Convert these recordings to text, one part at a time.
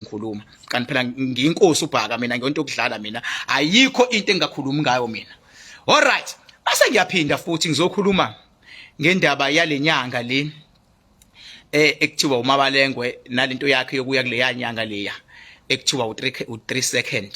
Ngikhuluma kanti phela ngiyinkosi uBhaka mina, ngiyonto yokudlala mina, ayikho into engingakhulumi ngayo mina. Alright, base ngiyaphinda futhi ngizokhuluma ngendaba yalenyanga le ekuthiwa uMabalengwe nalento yakhe yokuya kuleya nyanga leya ekuthiwa u3 u3 second.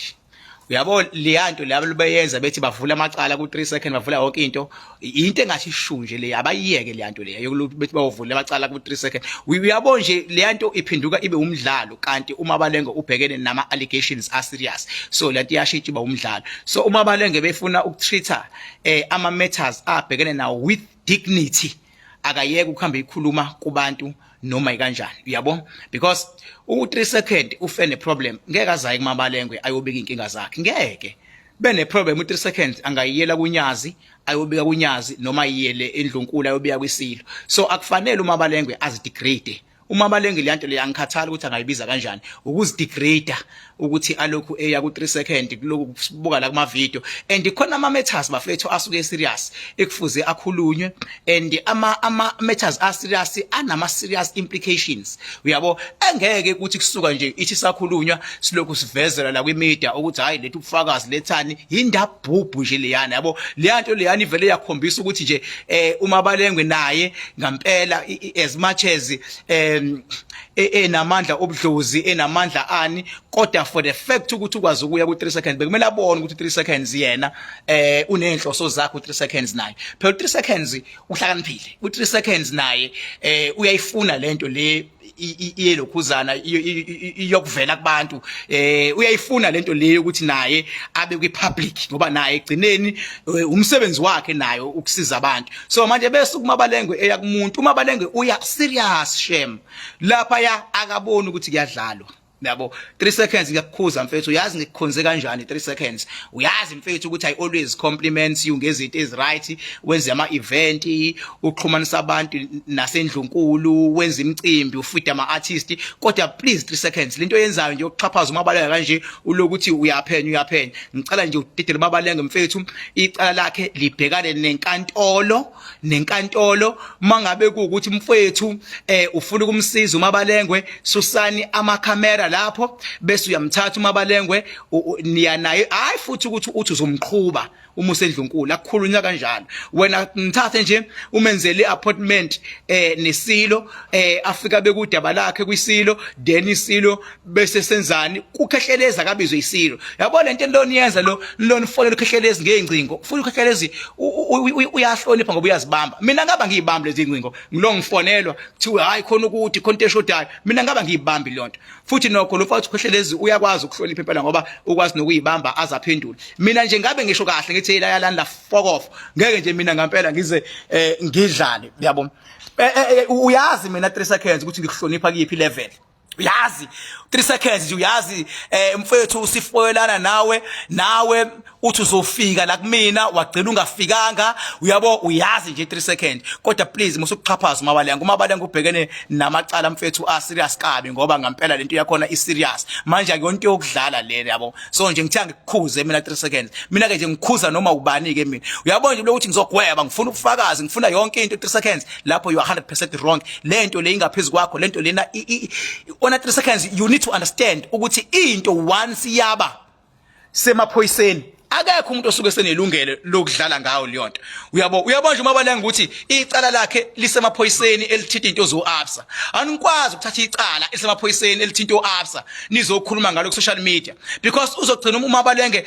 Uyabo, leya nto labo beyenza bethi bavula amacala ku-3 second, bavula yonke into, into engathi ishu nje le, abayiyeke leya nto leya yokuthi bethi bawuvula amacala ku-3 second. Uyabo nje, leya nto iphenduka ibe umdlalo, kanti uMabalenge ubhekene nama allegations a serious, so le nto iyashintsha iba umdlalo. So uMabalenge befuna ukutreat ama matters abhekene nawo with dignity, akayeke ukuhamba ikhuluma kubantu noma ikanjani, uyabo, because u3 second ufe ne problem, ngeke azaye kuMabalengwe ayobika inkinga zakhe. Ngeke bene problem u3 seconds angayiyela kuNyazi, ayobika kuNyazi, noma iyele endlunkulu, ayobika kwisilo. So akufanele uMabalengwe azidegrade uMabalenge. Leyanto le angikhathali ukuthi angayibiza kanjani, ukuzidegrade ukuthi alokhu eya ku 3 second, kuloku sibuka la kuma video. And khona ama matters, bafethu, asuke serious ekufuze akhulunywe, and ama matters a serious anama serious implications, uyabo, engeke ukuthi kusuka nje ithi sakhulunywa silokhu sivezela la kwi media ukuthi hayi, lethu ubufakazi, lethani indabhubhu nje leyana. Yabo, leya nto leyana ivele yakhombisa ukuthi nje uMabalengwe naye ngampela, as much as enamandla obudlozi, enamandla ani, kodwa for the fact ukuthi ukwazi ukuya ku 3 seconds, bekumele abone ukuthi 3 seconds yena unenhloso zakhe. U3 seconds naye phela, u3 seconds uhlakaniphile, u3 seconds naye uyayifuna lento le iyelokhuzana iyokuvela kubantu, uyayifuna lento le ukuthi naye abe kwi public, ngoba naye egcineni umsebenzi wakhe nayo ukusiza abantu. So manje bese kuMabalengwe eya kumuntu, uMabalengwe uya serious shame lapha ya, akaboni ukuthi kuyadlalwa, yabo. 3 seconds, ngiyakukhuza mfethu, uyazi ngikukhonze kanjani. 3 seconds, uyazi mfethu ukuthi I always compliment you ngezinto ezi right, wenze ama event, uxhumanisa abantu nasendlunkulu, wenza imicimbi, ufida ama artist, kodwa please, 3 seconds, lento yenzayo nje yokuxhaphaza uMabaleka kanje, ulokuthi uyaphenya, uyaphenya, ngicela nje udidele uMabalenge mfethu, icala lakhe libhekane nenkantolo, nenkantolo. Mangabe kuukuthi mfethu ufuna ukumsiza uMabalengwe, susani amakhamera lapho, bese uyamthatha uMabalengwe, niya naye. Hayi futhi ukuthi uthi uzomqhuba uma usendlunkulu, akukhulunywa kanjalo. Wena mthathe nje umenzele iappointment nesilo, afika bekudaba lakhe kwisilo, then isilo bese senzani kuKhehlelezi, akabizwe isilo. Yabo, lento lona yenza lo lona ufonela uKhehlelezi ngezingcingo futhi uKhehlelezi uyahlonipha ngoba uyazibamba. Mina ngaba ngiyibamba lezi ngcingo, ngilo ngifonelwa kuthiwe hayi, khona ukuthi khona into eshodayo, mina ngaba ngiyibambi lonto. Futhi nokho lo mfowethu uKhehlelezi uyakwazi ukuhlonipha impela, ngoba ukwazi nokuyibamba azaphendula. Mina nje ngabe ngisho kahle ngithi la yalani la, fuck off, ngeke nje mina ngampela ngize ngidlale, yabo. Uyazi mina, 3 seconds, ukuthi ngikuhlonipha kuyiphi level. Uyazi, 3 seconds nje, uyazi mfethu, usifoyelana nawe uthi uzofika la kumina, wagcina ungafikanga, uyabo. Uyazi nje, 3 second, kodwa please musukuxhaphaza uMabalenge. UMabalenge ubhekene namacala mfethu a serious kabi, ngoba ngempela lento yakhona i serious manje, akuyonto yokudlala le, yabo. So nje ngithe ngikukhuze mina, 3 seconds. Mina ke nje ngikhuza noma ubani ke mina, uyabona nje lokuthi ngizogweba, ngifuna ubufakazi, ngifuna yonke into, 3 seconds lapho you are 100% wrong. Lento le ingaphezulu kwakho, lento lena ona 3 seconds, you need to understand ukuthi into once yaba semaphoyiseni, akekho umuntu osuke senelungelo lokudlala ngawo leyo nto, uyabo. Uyabona nje uMabalenge ukuthi icala lakhe lisemaphoyiseni elithinta into zo-Absa. Anikwazi ukuthatha icala esemaphoyiseni elithinta o-Absa nizokhuluma ngalo ku-social media, because uzogcina uMabalenge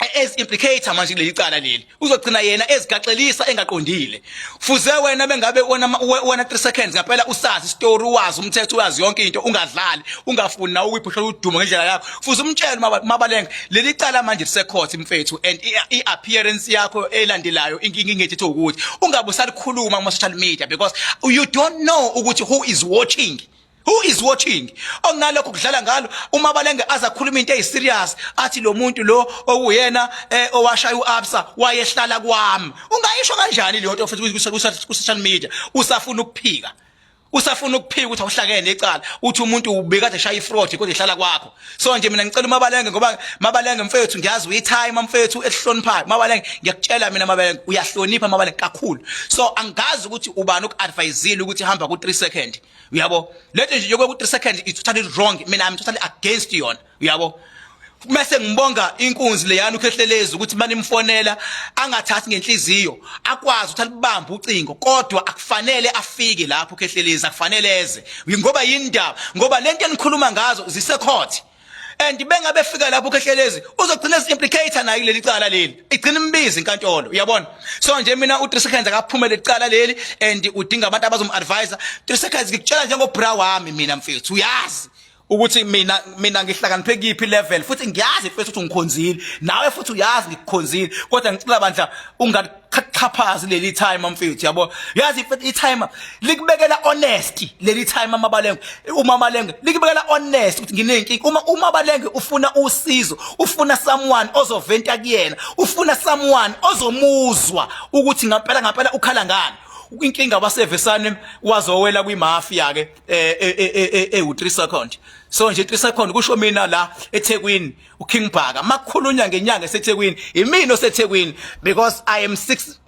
as implicator manje kuleli cala leli, uzogcina yena ezigaxelisa engaqondile. Fuze wena bengabe wena 3 seconds ngaphela usazi story, wazi umthetho, uyazi yonke into, ungadlali, ungafuni nawe ukuyiphushela udumo ngendlela yakho. Fuze umtshele Mabalenge leli cala manje lise court mfethu, and i-appearance yakho elandelayo inkinga ingethe ukuthi ungabe usalikhuluma kuma social media, because you don't know ukuthi who is watching, who is watching. Okunalokho kudlala ngalo uMabalenge, azakhuluma into eyiserious, athi lo muntu lo okuyena owashaya uAbsa wayehlala kwami. Ungayisho kanjani leyo nto futhi ku social media? Usafuna ukuphika. Usafuna ukuphika ukuthi awuhlakene icala, uthi umuntu ubekade eshaya ifraud kodwa ehlala kwakho. So nje mina ngicela uMabalenge, ngoba Mabalenge mfethu ngiyazi uyitime mfethu esihloniphayo. Mabalenge, ngiyakutshela mina Mabalenge, uyahlonipha Mabalenge kakhulu. So angazi ukuthi ubani okuadvisile ukuthi hamba ku 3 second, uyabo? Lento nje yokuya ku 3 second is totally wrong. Mina I'm totally against yona, uyabo? Mase ngibonga inkunzi leyana uKhehlelezi ukuthi manimfonela angathathi ngenhliziyo, akwazi ukuthi alibambe ucingo, kodwa akufanele afike lapho uKhehlelezi, akufanele eze ngoba yindaba, ngoba lento enikhuluma ngazo zise court, and bengabe fika lapho uKhehlelezi uzogcina ezi-implicate naye kuleli cala leli, igcina imbiza inkantolo, uyabona? So nje mina u3 seconds akaphumele icala leli, and udinga abantu abazom-advise. 3 seconds, ngikutshela njengobra wami mina mfethu, uyazi ukuthi mina ngihlakaniphe kiphi level, futhi ngiyazi mfethu ukuthi ungikhonzile nawe, futhi uyazi ngikukhonzile, kodwa ngicela bandla ungaxhaphazi leli time mfethu, yabo? Yazi mfethu, i-timer likubekela honesty leli time, amabalenge uMabalenge likubekela honest ukuthi nginenkinga. Uma uMabalenge ufuna usizo, ufuna someone ozoventa kuyena, ufuna someone ozomuzwa ukuthi ngampela ngampela ukhala ngani inkinga. Basevesane wazowela kwimafia ke ewu 3 second. So nje 3 second kusho mina la eThekwini, uKing Bhaka. Makukhulunywa ngenyanga eseThekwini, imina oseThekwini, because I am 6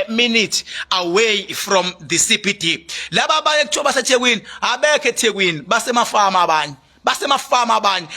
minutes away from the CBD. Laba abanye kuthiwa baseThekwini abekho eThekwini, basemafama abanye, basemafama abanye,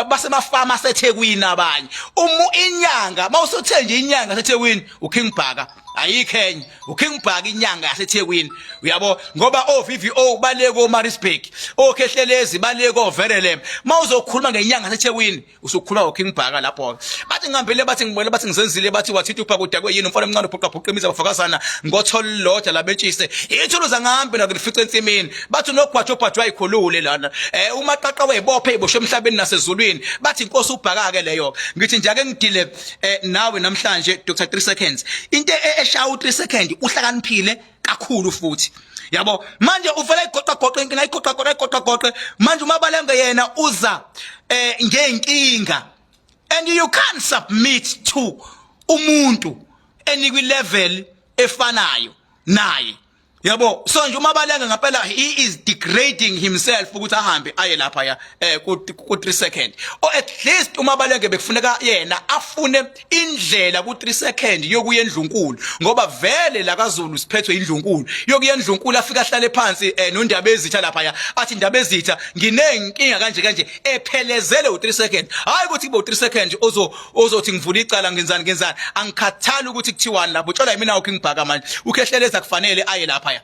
basemafama aseThekwini abanye. Uma inyanga mawusuthe nje inyanga yaseThekwini, uKing Bhaka, ayikho enye, uKing Bhaka inyanga yaseThekwini, uyabo? Ngoba o VVO baleko Maritzburg, oKhehlelezi baleko Verulam. Mawuzokhuluma ngenyanga yaseThekwini, usukhuluma ngoKing Bhaka lapho. Bathi ngihambile, bathi ngibone, bathi ngizenzile, bathi wathinta upha kudakwe yini umfana omncane ubhuqa bhuqa imizi abafakazana ngotholo lodwa labentshise ithuluza ngihambe nakulifica ensimini. Bathi nogwajo obhajwa ayikhulule lana umaqaqa wayibophe iboshwe emhlabeni nasezulwini. Bathi inkosi uBhaka ke leyo. Ngithi nje ake ngidile nawe namhlanje, Dr 3 seconds. Into eshaya u3 second, uhlakaniphile kakhulu futhi, yabo? Manje uvela igoqa goqa inkinga, igoqa goqa, igoqa goqa. Manje uMabalenge yena uza ngenkinga, and you can't submit to umuntu enikwi level efanayo naye, yabo? So nje uMabalenge ngempela he is degrading himself ukuthi ahambe aye lapha ya ku 3 second, or at least uMabalenge bekufuneka yena afune indlela ku 3 second yokuya endlunkulu, ngoba vele la kaZulu siphethwe indlunkulu, yokuya endlunkulu, afika ahlale phansi nondaba ezitha lapha ya, athi indaba ezitha nginenkinga kanje kanje, ephelezele u3 second. Hayi ukuthi kube u3 second ozo ozothi ngivula icala, ngenzani ngenzani. Angikhathali ukuthi kuthiwani lapho, tshola mina uKing Bhaka. Manje uKhehlelezi akufanele aye lapha ya.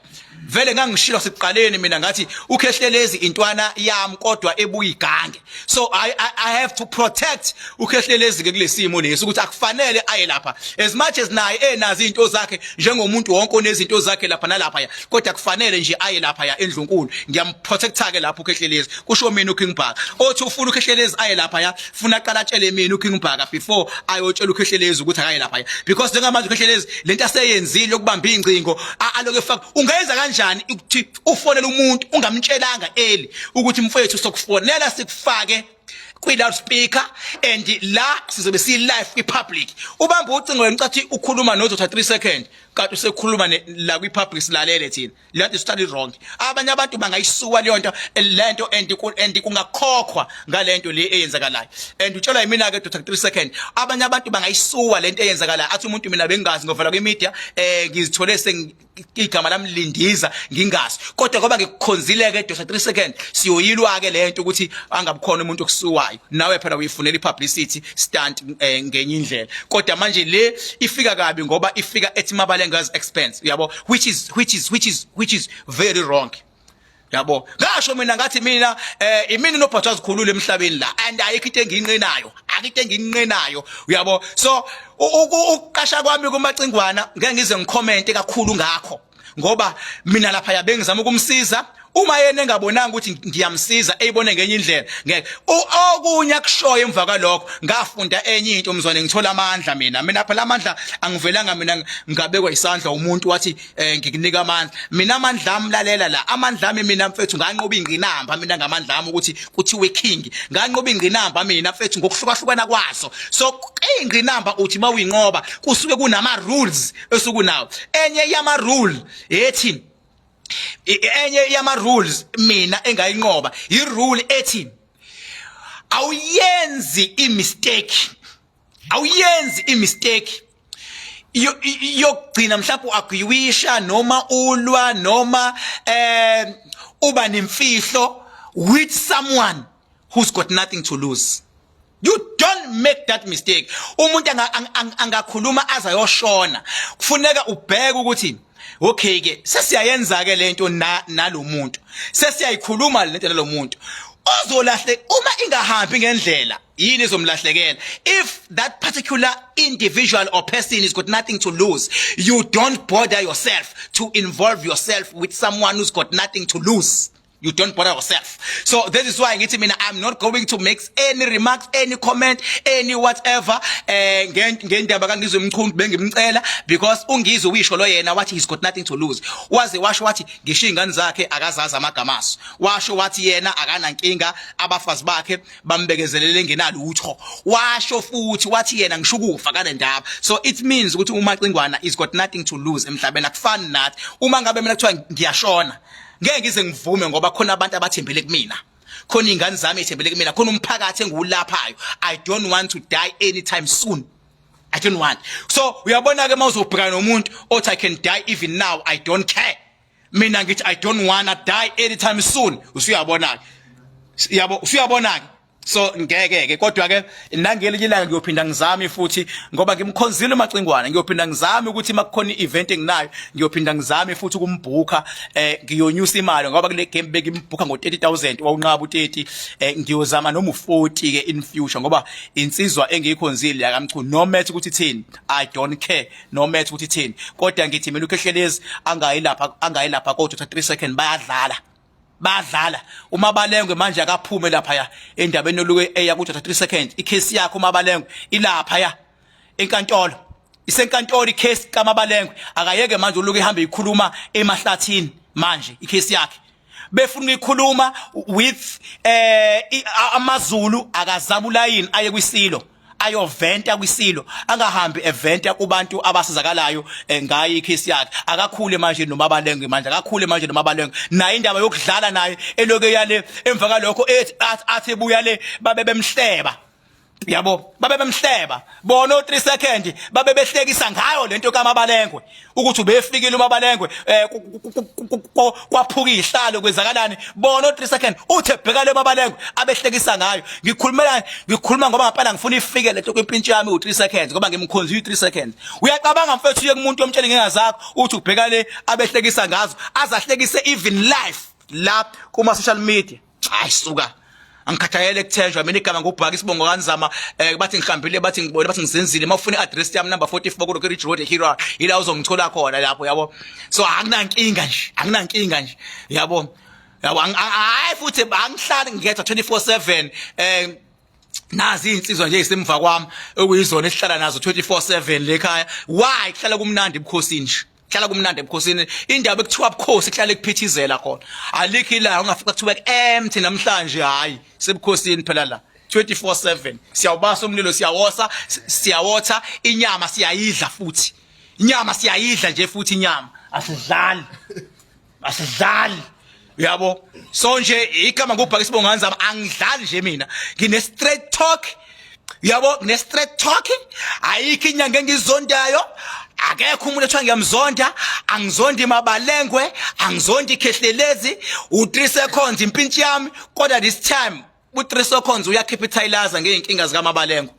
Vele ngangishilo siqaleni mina ngathi uKhehlelezi intwana yami kodwa ebuya igange, so I have to protect uKhehlelezi ke kulesimo lesi, ukuthi akufanele aye lapha, as much as naye enazo izinto zakhe njengomuntu wonke onezinto zakhe lapha nalapha ya, kodwa kufanele nje aye lapha ya endlunkulu. Ngiyamprotecta ke lapho uKhehlelezi, kusho mina uKing Bhaka. Othi ufuna uKhehlelezi aye lapha ya, funa aqala atshele mina uKing Bhaka before ayotshela uKhehlelezi ukuthi akaye lapha ya, because njengamanje uKhehlelezi lento aseyenzile yokubamba ingcingo aloke efaka, ungayenza kanjani ukuthi ufonele umuntu ungamtshelanga early ukuthi mfowethu sokufonela sikufake kwi-loudspeaker and la sizobe siyi-live kwi-public? Ubamba ucingo wena ucathi ukhuluma nozotha 3 second, kanti usekhuluma la kwi-public, silalele thina. Le nto is totally wrong. Abanye abantu bangayisuka leyo nto lento, and kungakhokhwa ngalento le eyenzakalayo. And utshelwa yimina ke, Dr 3 second, abanye abantu bangayisuka lento eyenzakalayo, athi umuntu mina bengazi, ngovela kwi-media, ngizithole igama lami lindiza ngingazi, kodwa ngoba ngikukhonzile ke, Dr 3 second, siyoyilwa ke lento ukuthi angabukhona umuntu okusuwayo. Nawe phela uyifunela ipublicity stunt ngenye indlela, kodwa manje le ifika kabi ngoba ifika ethi Mabalenga's expense, uyabo? Which is very wrong, yabo? Ngasho mina ngathi mina imini nobhatha zikhulule emhlabeni la, and ayikho into engiyinqenayo, akho into engiyinqenayo, uyabo? So ukuqasha kwami kumacingwana ngeke ngize ngicommente kakhulu ngakho, ngoba mina lapha yabe ngizama ukumsiza. Uma yena engabonanga ukuthi ngiyamsiza, eyibone ngenye indlela, ngeke. Okunye akushoyo emva kwalokho, ngafunda enye into mzwane, ngithola amandla mina. Mina phela amandla angivelanga mina ngabekwa isandla umuntu wathi ngikunika amandla. Mina amandla ami, lalela la, amandla ami mina mfethu nganqoba ingqinamba mina ngamandla ami ukuthi kuthiwe king. Nganqoba ingqinamba mina mfethu ngokuhlukahlukana kwazo. So ingqinamba uthi mawuyinqoba kusuke kunama rules esukunawo. Enye yama rule ethi Enye yama rules mina engayinqoba i rule ethi awuyenzi i mistake, awuyenzi i mistake yokugcina mhlawumbe uaguyiwisha noma ulwa noma uba nemfihlo with someone who's got nothing to lose. You don't make that mistake. Umuntu angakhuluma aze ayoshona, kufuneka ubheke ukuthi okay ke, sesiyayenza ke lento nalomuntu, sesiyayikhuluma lento nalomuntu ozolahle. Uma ingahambi ngendlela, yini izomlahlekela? If that particular individual or person has got nothing to lose, you don't bother yourself to involve yourself with someone who's got nothing to lose. You don't bother yourself. So this is why ngithi mina I'm not going to make any remarks, any comment, any whatever ngendaba kaNgizwe Mchunu. Bengimcela because uNgizwe uyisho lo yena wathi he's got nothing to lose. Waze washo wathi ngisho ingane zakhe akazazi amagama aso. Washo wathi yena akanankinga, abafazi bakhe bambekezelele ngenalutho. Washo futhi wathi yena ngisho ukufa kanendaba. So it means ukuthi uMacingwana is got nothing to lose emhlabeni. Akufani nathi. Uma ngabe mina kuthiwa ngiyashona, ngeke ngize ngivume, ngoba khona abantu abathembele kumina, khona ingane zami ethembele kumina, khona umphakathi engiwulaphayo. I don't want to die anytime soon, I don't want. So uyabona ke, mawuzobhekana nomuntu othi, "I can die even now, I don't care," mina ngithi, "I don't wanna die anytime soon." Usuyabona ke, yabo, usuyabona ke. So ngeke ke, kodwa ke nangelinye ilanga ngiyophinda ngizame futhi, ngoba ngimkhonzile uMacingwane. Ngiyophinda ngizame ukuthi makukhona i-event enginayo, ngiyophinda ngizame futhi ukumbhukha. Ngiyonyusa imali, ngoba kule game bekimbhukha ngo-30,000, wawunqaba u-30. Ngiyozama noma u-40 ke in future, ngoba insizwa engiyikhonzile yakaMchunu. No matter ukuthi thini, I don't care, no matter ukuthi thini, kodwa ngithi mina uKhehlelezi angayilapha, angayilapha, kodwa 3 second bayadlala, badlala. UMabalengwe manje akaphume lapha ya endabeni oluke eya ku 3 seconds. Icase yakho uMabalengwe ilapha ya enkantolo, isenkantolo icase kaMabalengwe. Akayeke manje uluke ihamba ikhuluma emahlathini. Manje icase yakhe befuna ukuyikhuluma with amaZulu, akazama ulayini aye kwisilo, ayoventa kwisilo, angahambi eventa kubantu abasizakalayo ngayo icase yakhe. Akakhule manje noMabalengwe, manje akakhule manje noMabalengwe naye. Indaba yokudlala naye eloke yale, emva kalokho ethi athi ebuya le babe bemhleba, yabo, babe bemhleba bona o 3 second, babe behlekisa ngayo lento kaMabalengwe, ukuthi ubefikile uMabalengwe, kwaphuka izihlalo, kwenzakalani. Bona o 3 second uthe bheka le Mabalengwe abehlekisa ngayo. Ngikhulumela, ngikhuluma ngoba ngempela ngifuna ifike lento kwimpintshi yami u 3 seconds, ngoba ngimkhonza u 3 seconds. Uyacabanga mfethu, uye kumuntu omtshela ngengazakho, uthi ubheka le abehlekisa ngazo, azahlekise even live la kuma social media. Hayi suka, angikhathalele kuthenjwa mina. Igama ngubhaka, isibongo kanzama. Bathi ngihambile, bathi ngibone, bathi ngizenzile. Mawufuna iaddress yami, number 44 ku Ridge Road, Hero, ila uzongithola khona lapho, yabo. So akunankinga nje, akunankinga nje, yabo, yabo. Hayi futhi angihlali ngedwa 24/7. Nazi insizwa nje ezisemva kwami okuyizona esihlala nazo 24/7 lekhaya. Why? Kuhlala kumnandi ebukhosini nje, kuhlala kumnandi ebukhosini. Indaba ekuthiwa bukhosi, kuhlala kuphithizela khona. Alikho ilanga ungafika kuthiwa empty namhlanje. Hayi, sebukhosini phela la 24/7. Siyawubasa umlilo, siyawosa, siyawotha inyama, siyayidla futhi inyama, siyayidla nje futhi inyama. Asidlali, asidlali, uyabo. So nje igama ngubhaka, isibongo nzama. Angidlali nje mina, ngine straight talk, uyabo, ngine straight talk. Ayikho inyanga engizondayo, akekho umuntu ethiwa ngiyamzonda. Angizondi Mabalengwe, angizondi Khehlelezi. U3 seconds impintshi yami, kodwa this time u3 seconds uyacapitalize ngeyinkinga zikaMabalengwe,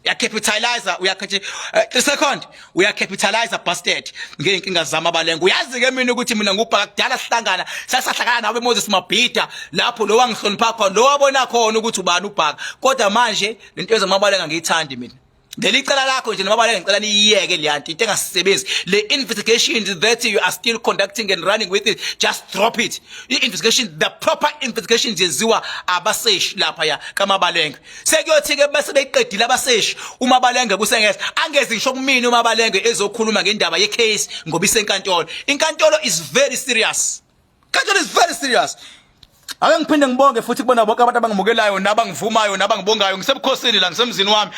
uyacapitalize, uyakhathi 3 second uyacapitalize, bastard, ngeyinkinga zamabalengwe. Uyazi ke mina ukuthi mina ngubhaka, kudala sihlangana, sasahlangana nawe Moses Mabhida lapho, lo wangihlonipha khona, lo wabona khona ukuthi ubani ubhaka. Kodwa manje lento ezamabalengwe angiyithandi mina. Leli cala lakho nje noMabalengwe, ngicela niyiyeke leyanto, into engasisebenzi le. Investigations that you are still conducting and running with it, just drop it. I-investigation, the proper investigations yenziwa abaseshi lapha ya kaMabalengwe. Sekuyothi ke bese beyiqedile abaseshi, uMabalengwe kusengeza angezi ngisho kumina uMabalengwe ezokhuluma ngendaba yecase, ngoba isenkantolo. Inkantolo is very serious, inkantolo is very serious. Ake ngiphinde ngibonge futhi kubona bonke abantu abangimukelayo nabangivumayo nabangibongayo. Ngisebukhosini la, ngisemzini wami,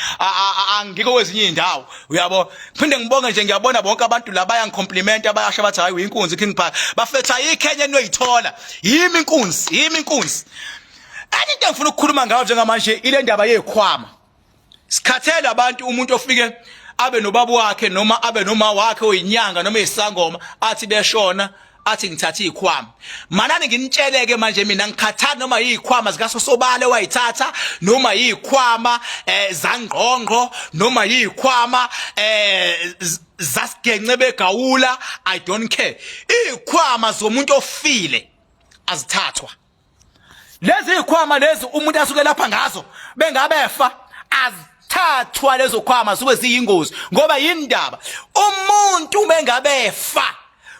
angikho kwezinye izindawo, uyabo. Ngiphinde ngibonge nje, ngiyabona bonke abantu la bayangicomplimenta, bayasho bathi hayi, uyinkunzi King Bhaka. Bafethu, ayikho enye enoyithola, yimi inkunzi, yimi inkunzi. Enye into engifuna ukukhuluma ngayo njengamanje ile ndaba yezikhwama. Sikhathele abantu, umuntu ofike abe nobaba wakhe noma abe noma wakhe oyinyanga noma isangoma, athi beshona athi ngithatha izikhwama. Manani nginitsheleke manje, mina ngikhathali noma izikhwama zikasosobale wayithatha, noma izikhwama zangqongqo, noma izikhwama zasigence begawula, I don't care. Izikhwama zomuntu ofile azithathwa. Lezi zikhwama lezi umuntu asuke lapha ngazo bengabefa azithathwa. Lezo khwama suke ziyingozi, ngoba yindaba umuntu bengabefa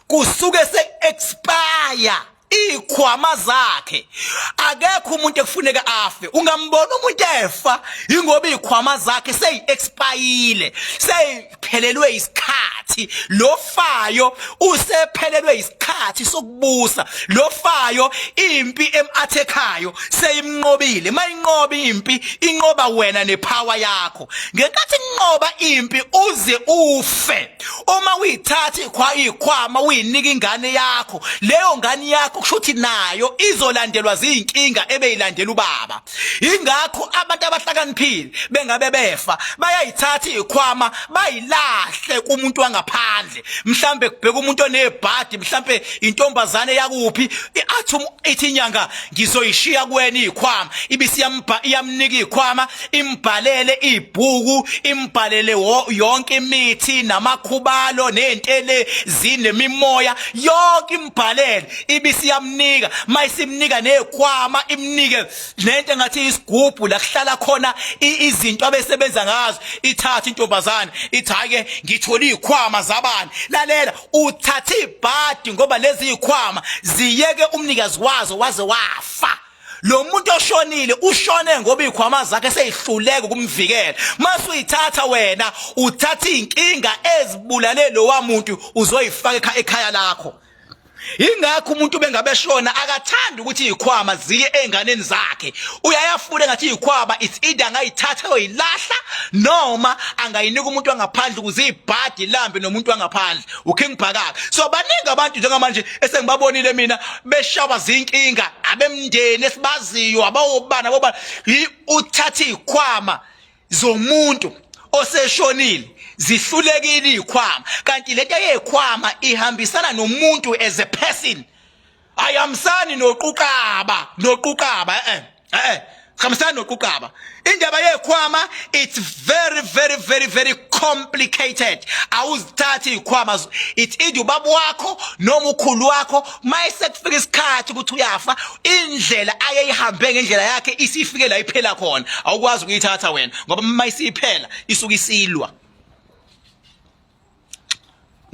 kusuke se-expire ikhwama zakhe. Akekho umuntu ekufuneka afe. Ungambona umuntu efa ingoba ikhwama zakhe seyi-expire, seyiphelelwe isikhathi. Lo fayo usephelelwe isikhathi sokubusa. Lo fayo impi em-attack-ayo seyimnqobile. Mayinqoba impi, inqoba wena nepower yakho. Ngenkathi inqoba impi uze ufe, uma uyithatha ikhwama uyinika ingane yakho, leyo ngane yakho kusho ukuthi nayo izolandelwa zinkinga ebeyilandela ubaba. Ingakho abantu abahlakaniphile bengabe befa bayayithatha ikhwama bayilahle kumuntu wangaphandle, mhlambe kubheka umuntu onebhadi, mhlambe intombazane yakuphi, athi ithi inyanga ngizoyishiya kuwena ikhwama, ibisiyambha iyamnika ikhwama, imbhalele ibhuku, imbhalele yonke imithi namakhubalo nentele zinemimoya yonke, imbhalele, ibisiyamnika. Mayisimnika nekhwama, imnike lento engathi isigubhu la kuhlala khona izinto abesebenza ngazo, ithatha intombazane ithi hayi ke, ngithola izikhwama zabani. Lalela, uthatha ibhadi ngoba lezi zikhwama ziyeke umnikazi wazo waze wafa. Lo muntu oshonile ushone ngoba izikhwama zakhe seyihluleka ukumvikela. Mase uyithatha wena, uthatha izinkinga ezibulale lo wamuntu, uzoyifaka ekhaya lakho. Ingakho umuntu bengabeshona akathandi ukuthi izikhwama ziye enganeni zakhe, uyayafuna ngathi izikhwama it's either angayithatha oyilahla noma angayinika umuntu wangaphandle ukuze ibhadi lambe nomuntu wangaphandle. UKing Bhakaka. So baningi abantu njengamanje esengibabonile mina beshawa zinkinga, abemndeni esibaziyo, abawobana abobana, uthatha izikhwama zomuntu oseshonile, zihlulekile izikhwama. Kanti lento yezikhwama ihambisana nomuntu as a person, ayihambisani noquqaba, noquqaba, hambisana noquqaba. Indaba yezikhwama, it's very very very very complicated. Awuzithathi izikhwama. It's either ubaba wakho noma ukhulu wakho, mayese kufika isikhathi ukuthi uyafa, indlela ayeyihambe ngendlela yakhe isifike la iphela khona, awukwazi ukuyithatha wena ngoba mayisiphela isuke isilwa.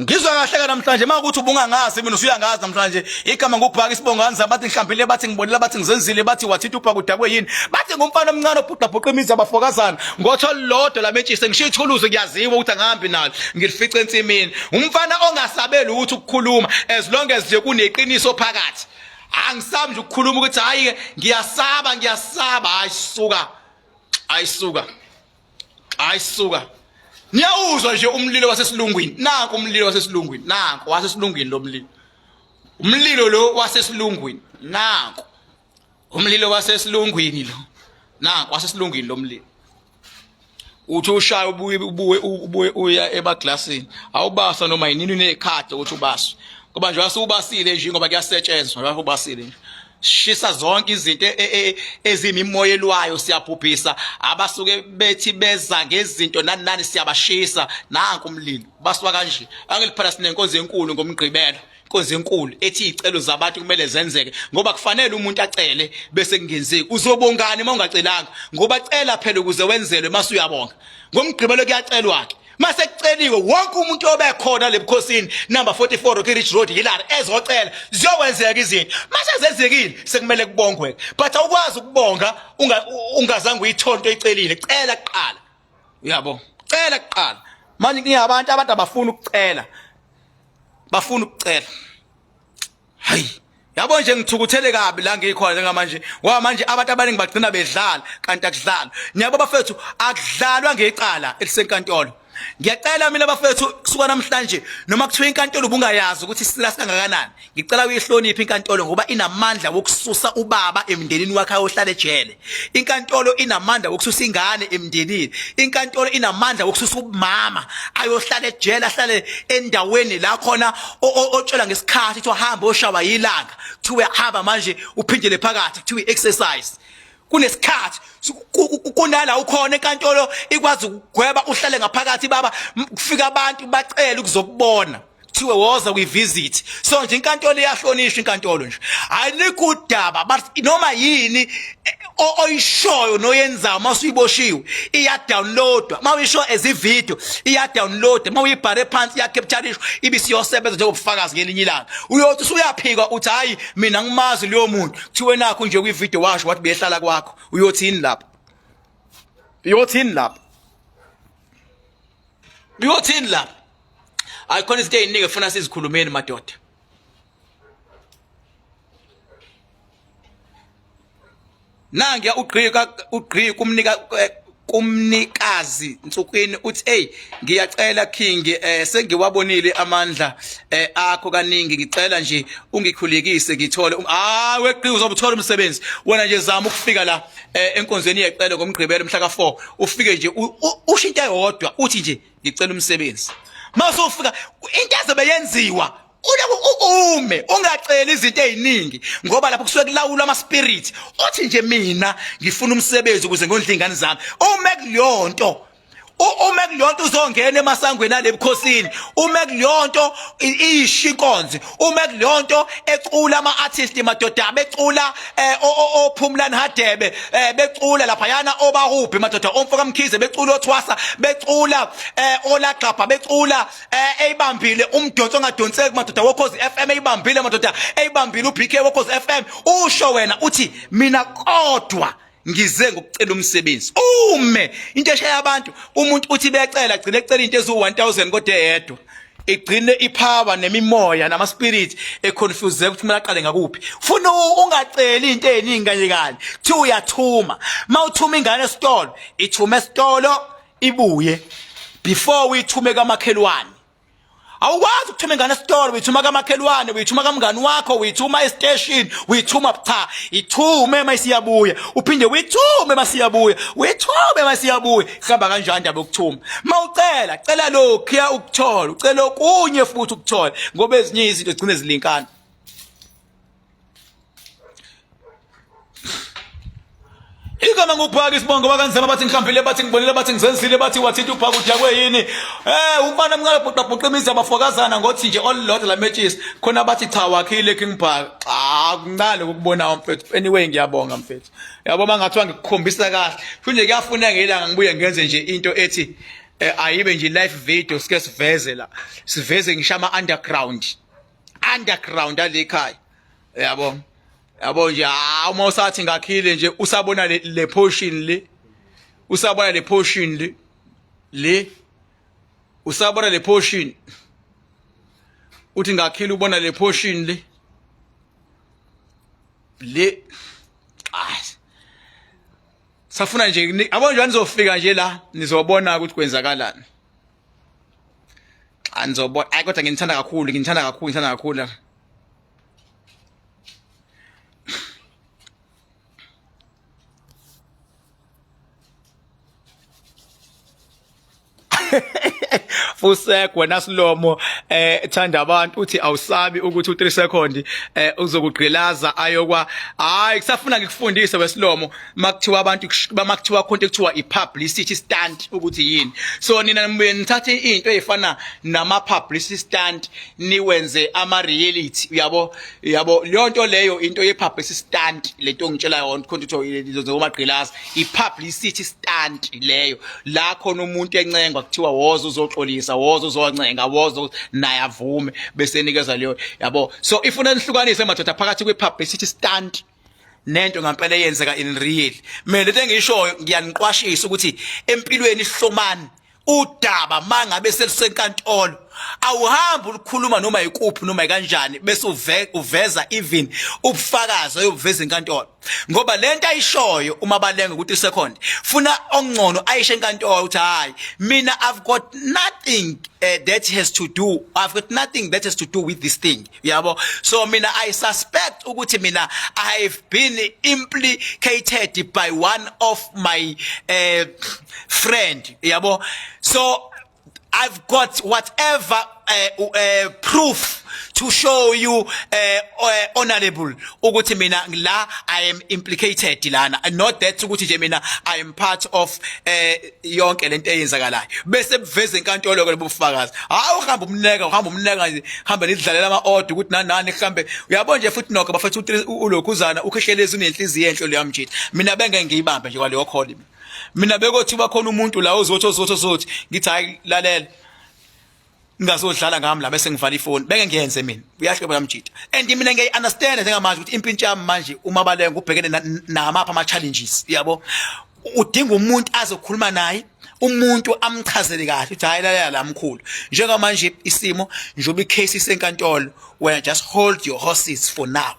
Ngizwa kahle ka namhlanje makuthi ubungangazi, mina usuyangazi namhlanje. Igama ngubhaka, isibongani bathi ngihlambile, bathi ngibonile, bathi ngizenzile, bathi wathinta ubhaka udakwe yini, bathi ngumfana omncane obhuqa bhuqa imizi abafokazana ngotho lodwa lametshise ngishiya ithuluzi, kuyaziwa ukuthi angihambi nalo, ngilifice ensimini. Umfana ongasabeli ukuthi ukukhuluma as long as nje kuneqiniso phakathi. Angisabi nje ukukhuluma ukuthi hayi ke, ngiyasaba, ngiyasaba. Hayi suka, hayi suka, hayi suka. Niyawuzwa nje umlilo wasesilungwini? Nanku umlilo wasesilungwini, nanku wasesilungwini lo mlilo, umlilo lo wasesilungwini, nanku umlilo wasesilungwini lo, nanku wasesilungwini lo mlilo. Uthi ushaya ubuye ubuye ubuye uya emaglasini, awubasa noma yinini, unekhadi ukuthi ubaswe, ngoba nje wasubasile nje, ngoba kuyasetshenziswa lapho ubasile nje. Shisa zonke izinto ezimimoya elwayo, siyabhubhisa abasuke bethi beza ngezinto nani nani, siyabashisa. Nanku umlilo baswa kanje. Angiliphela, sinenkonzo enkulu ngoMgqibelo, inkonzo enkulu ethi izicelo zabantu kumele zenzeke, ngoba kufanele umuntu acele bese kungenzeki. Uzobongani uma ungacelanga? Ngoba cela phela ukuze wenzelwe, mase uyabonga. NgoMgqibelo kuyacelwa ke. Mase kuceliwe, wonke umuntu obekhona lebukhosini, number 44 Rocky Ridge Road, Hillary, ezocela, ziyokwenzeka izinto. Mase zenzekile, sekumele kubongwe, but awukwazi ukubonga ungazange uyithole into oyicelile. Cela kuqala, uyabo, cela kuqala. Manje kungabantu, abantu abafuna ukucela, bafuna ukucela. Hayi. Yabo nje ngithukuthele kabi la ngikhona njengamanje ngoba manje abantu abaningi bagcina bedlala kanti akudlalwa. Niyabo bafethu akudlalwa ngecala elisenkantolo. Ngiyacela mina bafethu kusuka namhlanje noma kuthiwa inkantolo ubungayazi ukuthi isila kangakanani. Ngicela uyihloniphe inkantolo ngoba inamandla wokususa ubaba emndenini wakhe ayohlala ejele. Inkantolo inamandla wokususa ingane emndenini. Inkantolo inamandla wokususa umama ayohlala ejele ahlale endaweni la khona otshela ngesikhathi kuthiwa hamba oshawa yilanga kuthiwe hamba manje uphindele phakathi kuthiwe exercise kunesikhathi kunala ukhona enkantolo ikwazi ukugweba uhlale ngaphakathi baba kufika abantu bacela ukuzokubona kuthiwe woza kwi-visit so nje inkantolo iyahlonishwa inkantolo nje ayinikho udaba but noma yini eh, oyishoyo noyenzayo uma usuyiboshiwe iyadownloadwa uma uyisho as ivideo iyadownloadwa uma uyibhale phansi iyacapturishwa ibisiyosebenza njengobufakazi ngelinye ilanga uyothi usuyaphika uthi hhayi mina ngimazi leyo muntu kuthiwe nakho nje kwivideo washo wathi behlala kwakho uyothini lapho uyothini lapho uyothini lapho hayi khona izinto eziningi efuna sizikhulumeni madoda nangiya ugqika ugqika kumnika eh, kumnikazi nsukwini uthi hey ngiyacela king eh sengiwabonile amandla eh akho kaningi ngicela nje ungikhulekise ngithole um, ah weqi uzobuthola umsebenzi wena nje zama ukufika la eh, enkonzweni yecelo ngomgqibelo mhla ka4 ufike nje usho into eyodwa uthi nje ngicela umsebenzi mase ufika into ezobe yenziwa uloku ume ungaceli izinto eziningi ngoba lapho kusuke kulawulwa ama spirit uthi nje mina ngifuna umsebenzi ukuze ngondle ingane zami ume kuleyonto ume kuleyonto uzongena emasangweni alebukhosini ume kuleyonto isho inkonzo ume kuleyonto ecula ama artist madoda becula eh, ophumlani Hadebe eh, becula laphayana obahubhi madoda omfo kaMkhize becula othwasa becula eh, olagxabha becula eyibambile umdonso ongadonseki madoda wokhozi FM eyibambile madoda eyibambile uBK wokhozi FM usho wena uthi mina kodwa ngize ngokucela umsebenzi ume into eshaya abantu umuntu uthi becela gcine ecela into eziwu 1000 kodwa eyedwa igcine ipower nemimoya nama spirit econfuse ukuthi kumele aqale ngakuphi funa ungaceli into eziningi kanye kanye kuthiwa uyathuma mawuthuma ingane esitolo ithume esitolo ibuye before uyithume kamakhelwane awukwazi ukuthuma ingane esitolo uyithuma kamakhelwane uyithuma kamngani wakho uyithuma estation uyithuma cha ithume mayisiyabuya uphinde uyithume masiyabuya uyithume masiyabuya ihamba kanjani indaba yokuthuma mawucela cela lokhuya ukuthola ucela okunye futhi ukuthola ngoba ezinye izinto zigcine zilinkana Igama ngubhaka isibongo bakanzima bathi ngihambile bathi ngibonile bathi ngizenzile bathi wathinta ubhaka udakwe yini eh umfana omncane bhuqa bhuqa imizi abafokazana ngothi nje olulodwa la matches khona bathi cha wakhile King Bhaka cha kuncane ukubona mfethu anyway ngiyabonga mfethu yabo mangathiwa ngikukhombisa kahle futhi nje kuyafuneka ngelanga ngibuye ngenze nje into ethi eh, ayibe nje live video sike siveze la siveze ngisho ama underground underground alekhaya yabo yabo nje ha uma usathi ngakhile nje usabona le, le portion le usabona le portion le le usabona le portion uthi ngakhile ubona le portion le le ah safuna nje yabo nje nizofika nje la nizobona ukuthi kwenzakalani cha nizobona ayi kodwa nginithanda kakhulu nginithanda kakhulu ngithanda kakhulu Fusek wena silomo eh thanda abantu uthi awusabi ukuthi u3 second eh uzokugqilaza ayokwa hayi kusafuna ngikufundise wesilomo makuthiwa abantu makuthiwa khonto ekuthiwa i-publicity stunt ukuthi yini so nina nibuye nithathe into eyifana nama publicity stunt niwenze ama reality uyabo uyabo leyo nto leyo into ye publicity stunt lento ongitshela yona khona ukuthi izomagqilaza i publicity stunt leyo la khona umuntu encengwa kuthiwa woza uzoxolisa woza uzoncenga woza naye avume bese enikeza leyo yabo so ifuna nihlukanise madoda phakathi kwe publicity stunt nento ngampela eyenzeka in real mina lento engiyishoyo ngiyaniqwashisa ukuthi empilweni ihlomani udaba mangabe selisenkantolo Awuhambi ulikhuluma noma ikuphi noma ikanjani bese uveza even ubufakazi oyobuveza enkantolo. Ngoba lento ayishoyo uma balenga ukuthi second funa ongcono ayishe enkantolo ukuthi hayi mina I've got nothing that has to do I've got nothing that has to do with this thing, yabo. So mina I suspect ukuthi mina I've been implicated by one of my friend, yabo. So I've got whatever proof to show you, honorable, ukuthi mina la I am implicated lana, not that ukuthi nje mina I am part of yonke lento eyenzakalayo, bese buveza inkantolo ke lobufakazi. Hayi, uhamba umneka, uhamba umneka nje, hamba nidlalela ama order ukuthi nani nani mhlambe, uyabona nje. Futhi nokho bafethu, ulokhuzana uKhehlelezi unenhliziyo enhle leyo mjita. Mina benge ngiyibambe nje kwaleyo call. Mina bekothi bakhona umuntu la ozothi ozothi ozothi, ngithi hayi, lalela, ngingazodlala ngami la bese ngivala ifoni, beke ngiyenze mina. Uyahloba lamjita, and mina ngiyayi understand njengamanje ukuthi impintshi yami manje uMabalenga ubhekene namapha ama challenges, yabo. Udinga umuntu azokhuluma naye, umuntu amchazele kahle ukuthi hayi, lalela la mkhulu, njengamanje isimo njengoba icase isenkantolo, wena just hold your horses for now,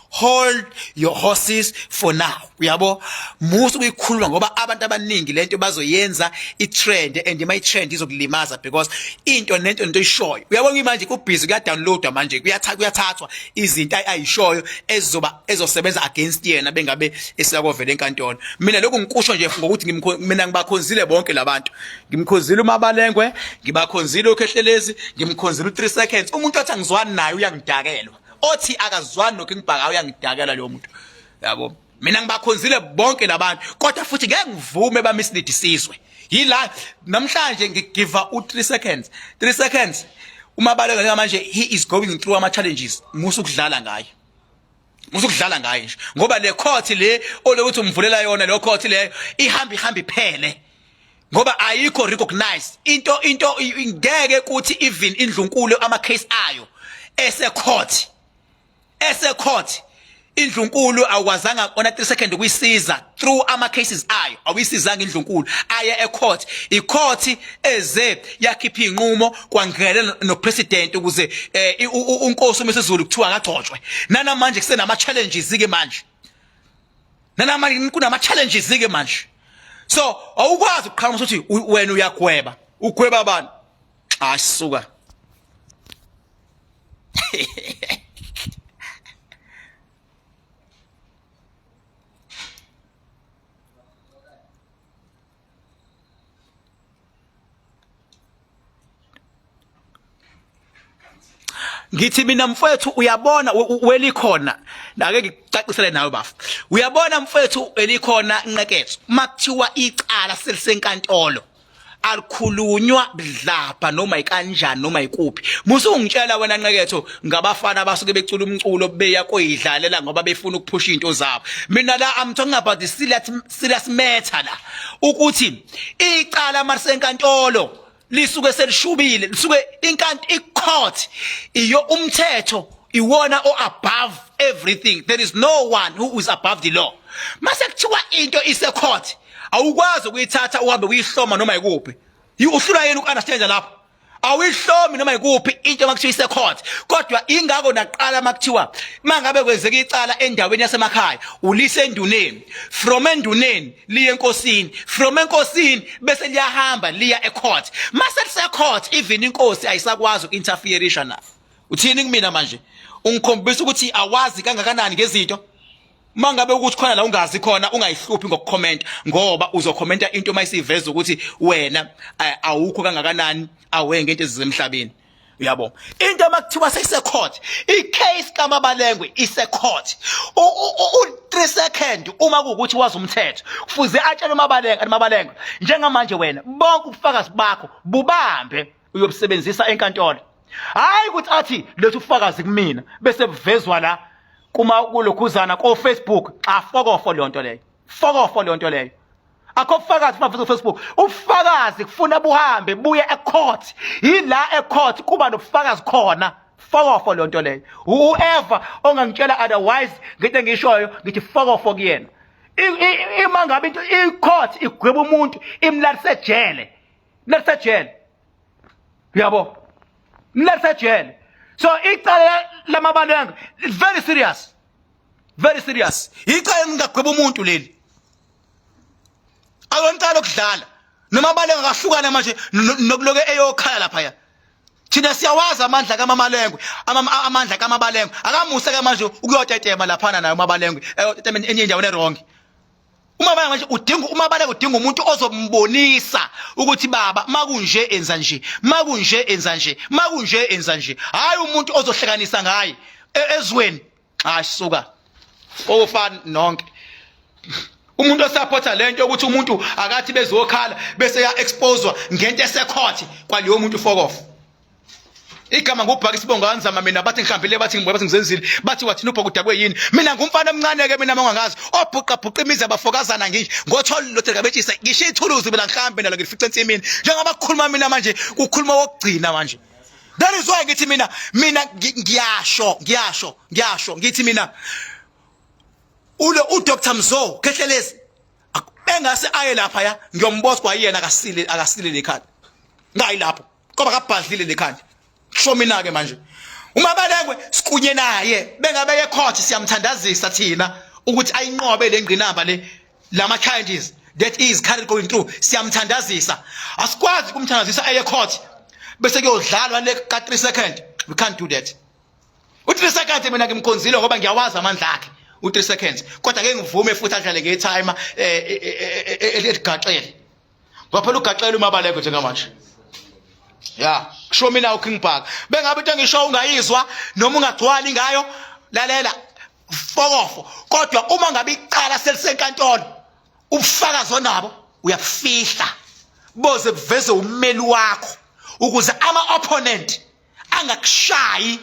hold your horses for now, uyabo. Musu ukuyikhuluma ngoba abantu abaningi lento bazoyenza i-trend, and ima i-trend izokulimaza because into nento nento ishoyo, uyabona. Manje kubhizi, kuyadownloadwa manje, kuyathathwa izinto ayishoyo ezizoba ezosebenza against yena bengabe esiyakovela enkantolo. Mina lokhu ngikusho nje ngokuthi mina ngibakhonzile bonke labantu. Ngimkhonzile uMabalengwe, ngibakhonzile uKhehlelezi, ngimkhonzile u3 seconds. Umuntu othi angizwani naye uyangidakelwa, othi akazwani noKing Bhaka uyangidakela leyo muntu, yabo. Mina ngibakhonzile bonke labantu, kodwa futhi ngeke ngivume bamislead isizwe. Yila namhlanje ngigiva u3 seconds, 3 seconds uMabaleka njengamanje he is going through ama challenges. Musa ukudlala ngaye, musa ukudlala ngaye nje, ngoba le court le olokuthi umvulela yona, le court leyo ihamba ihamba iphele ngoba ayikho recognized. Into ngeke kuthi even indlunkulu ama case ayo ese court, ese court indlunkulu awukwazanga ona 3 second ukuyisiza through ama cases ayo, awuyisizanga indlunkulu aye ecourt. Icourt eze yakhipha inqumo, kwangena no president ukuze unkosi uMisuzulu kuthiwa akagcotshwe. Nanamanje kusenama challenges ke manje, nanamanje kunama challenges ke manje. So awukwazi ukuqhamuka ukuthi wena uyagweba, ugweba abantu. Hayi, suka. Ngithi mina mfethu, uyabona welikhona, ake ngikucacisele nawe bafu. Uyabona mfethu, elikhona nqeketho, makuthiwa icala selisenkantolo alikhulunywa budlabha noma ikanjani noma ikuphi. Musungitshela wena nqeketho ngabafana abasuke becula umculo beya koyidlalela ngoba befuna ukuphusha into zabo. Mina la I'm talking about the serious, serious matter la, ukuthi icala malisenkantolo lisuke selishubile, lisuke inkanti icourt iyo umthetho iwona o above everything. There is no one who is above the law. Mase kuthiwa into ise court, awukwazi ukuyithatha uhambe kuyihloma noma ikuphi. Uhlula yena ukunderstand lapho. Awuyihlomi noma ikuphi into makuthiwa ise court. Kodwa ingakho naqala makuthiwa mangabe kwenzeka icala endaweni yasemakhaya, ulise enduneni, from enduneni liye enkosini, from enkosini bese liyahamba liya ecourt. Mase lise court, even inkosi ayisakwazi ukuinterfereisha na. Uthini kumina manje? Ungikhombisa ukuthi awazi kangakanani ngezinto. Mangabe ukuthi khona la ungazi khona, ungayihluphi ngokucomment, ngoba uzokhomenta into mayisiveza ukuthi wena awukho kangakanani awe ngento ezisemhlabeni, uyabo. Into makuthiwa seyise court, icase kaMabalengwe ise court, u 3 second uma kuukuthi wazi umthetho kufuze atshele uMabalengwe athi, "Mabalengwe, njengamanje wena bonke ubufakazi bakho bubambe, uyobusebenzisa enkantolo." Hayi ukuthi athi lethu ubufakazi kumina bese buvezwa la kuma kulokhuzana ko Facebook. Xa fokofo leyo nto leyo, fokofo leyo nto leyo. Akho bufakazi ufuna Facebook. Ubufakazi kufuna buhambe buye ecourt, yila ecourt kuba nobufakazi khona. Fokofo leyo nto leyo. Whoever ongangitshela otherwise ngento engishoyo, ngithi fokofo kuyena. Ima ngabe into icourt igweba umuntu imlalise ejele, mlalise ejele, uyabo. Mlethe ejele. So icala lamabalengwe very serious. Very serious. Icala ngingagweba umuntu leli. Akonicala lokudlala. Noma balengwe akahlukane manje nokuloke eyokhala lapha ya. Thina siyawazi amandla kaMamalengwe, amandla kaMabalengwe. Akamuse ke manje ukuyotetema laphana naye uMabalengwe, eyotetema enye indawo ne-wrong. Uma manje udinga uMabalengwe udinga umuntu ozombonisa ukuthi baba makunje enza nje, makunje enza nje, makunje enza nje. Hayi umuntu ozohlekanisa ngaye ezweni. Hayi suka. Okufana nonke. Umuntu osupporta lento yokuthi umuntu akathi bezokhala bese ya exposewa ngento esecourt kwaleyo muntu fuck off. Igama ngubhaka isibongo kanzama mina bathi ngihambile bathi ngibuya bathi ngizenzile bathi wathina ubhaka udakwe yini mina ngumfana omncane ke mina mangangazi obhuqa bhuqa imizi abafokazana ngisho ngothola lothe kabetshisa ngisho ithuluzi mina ngihambe nalo ngilifice ensimini njengoba kukhuluma mina manje kukhuluma wokugcina manje. That is why ngithi mina ngiyasho ngiyasho ngiyasho ngithi mina ulo uDr Mzo Khehlelezi engase aye lapha ya ngiyomboza kwayena akasile akasile lekhanda ngayi lapho ngoba kabhadlile lekhanda kusho mina ke manje uma balekwe sikunye naye bengabe ye court siyamthandazisa thina ukuthi ayinqobe le ngqinamba le lama challenges that is currently going through siyamthandazisa asikwazi ukumthandazisa eye court bese kuyodlalwa le ka 3 second we can't do that. U3 seconds mina ngimkhonzile ngoba ngiyawazi amandla akhe u3 seconds kodwa ke ngivume futhi adlale ngetimer eligaxele ngoba phela ugaxele umabaleko njengamanje. Ya kusho mina uKing Park bengabe into engisho ungayizwa noma ungagcwali ngayo lalela fokofo kodwa uma ngabe icala selisenkantolo ubufakazi onabo uyabufihla boze buveze ummeli wakho ukuze ama opponent angakushayi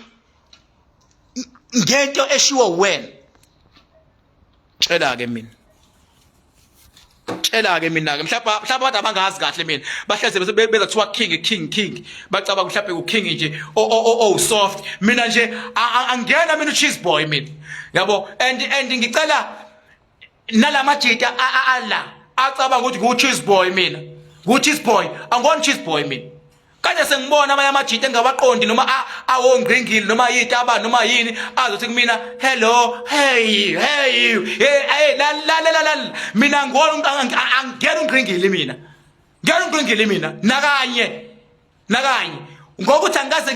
ngento eshiwo wena. Tshela ke mina, tshela ke mina ke mhlawumbe mhlawumbe abantu abangazi kahle mina bahleze beza kuthiwa king king king bacabanga mhlawumbe u king nje o soft mina nje angena mina u cheese boy mina yabo and ngicela nalamajita ala acabanga ukuthi ngu cheese boy mina ngu cheese boy angona cheese boy mina kanje sengibona amanye amajita engawaqondi noma awongqingili noma yitaba noma yini azothi kumina hello hey hey hey la la la la mina ngibona angena ungqingili mina ngena ungqingili mina nakanye nakanye ngokuthi angikaze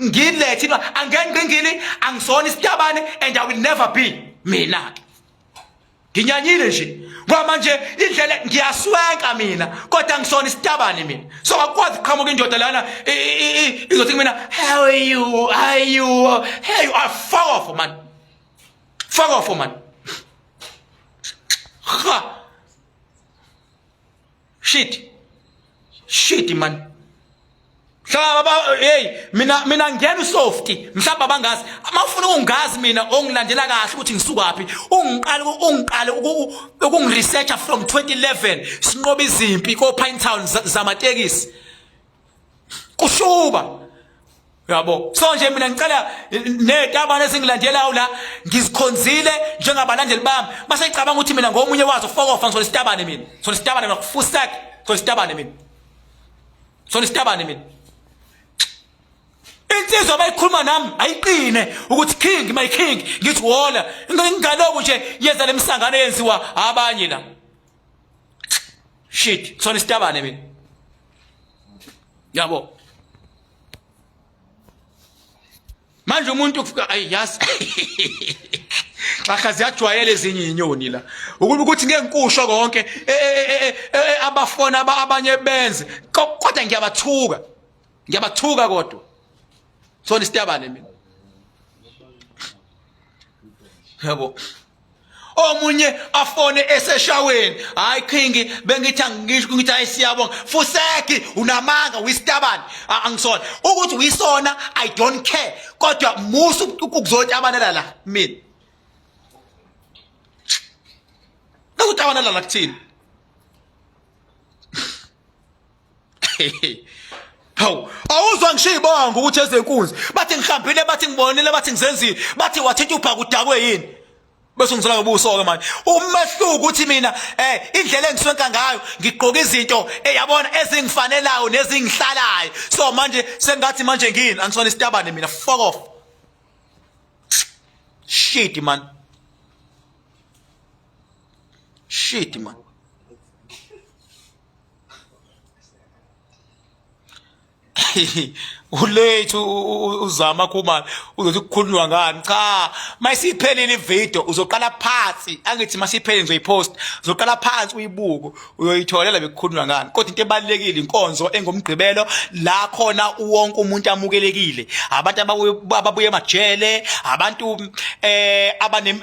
ngilethe into angengqingili angisona isitabane and I will never be mina ke nginyanyile nje ngoba manje indlela ngiyaswenka mina kodwa ngisona isitabane mina so akwazi kuqhamuka indoda lana izothi kumina how are you how are you hey you are fuck off man fuck off man ha shit shit man Mhlawumbe hey mina ngiyena usoft mhlawumbe abangazi mawufuna ukungazi mina ongilandela kahle ukuthi ngisukaphi ungiqale ungiqale ukungiresearcha from 2011 sinqoba izimpi ko Pine Town zamatekisi kushuba yabo so nje mina ngicela nezitabane ezingilandelayo la ngizikhonzile njengabalandeli bami base ngicabanga ukuthi mina ngomunye wazo fokofa ngizole isitabane mina ngizole isitabane mina fusak ngizole isitabane mina ngizole isitabane mina insizwa abayikhuluma nami ayiqine ukuthi king my king ngithi wola ngingaloku nje yenza lemisangano eyenziwa abanye la shit ngizole isitabane mina yabo manje umuntu ufika ayi yazi xaxa ziyajwayela ezinye izinyoni la ukuthi ngeke ngikusho konke e, e, e, abafona abanye benze kodwa ngiyabathuka ngiyabathuka kodwa sona isitabane mina yabo omunye afone eseshaweni hayi king bengithi angisho ngithi hayi siyabonga fuseki unamanga uyisitabane angisona ukuthi uyisona i don't care kodwa musu ukuzotabanela la mina Ngakutabanela la kuthini Hawu, awuzwa ngisho ibongo ukuthi ezenkunzi. Bathi ngihambile, bathi ngibonile, bathi ngizenzile, bathi wathinta ubhaka udakwe yini? Bese ungisola ngobuso ke manje. Umehluko ukuthi mina indlela engiswenka ngayo ngigqoka izinto eyabona ezingifanelayo nezingihlalayo. So manje sengathi manje ngini angisona isitabane mina, fuck off. Shit man. Shit man. Ulethu uzama Khumalo uzothi kukhulunywa ngani? Cha, mayisiphelile ivideo uzoqala phansi, angithi masiphelile ngizoyipost, uzoqala phansi uyibuke, uyoyitholela bekukhulunywa ngani. Kodwa into ebalekile inkonzo engomgqibelo la khona wonke umuntu amukelekile, abantu ababuye emajele, abantu abane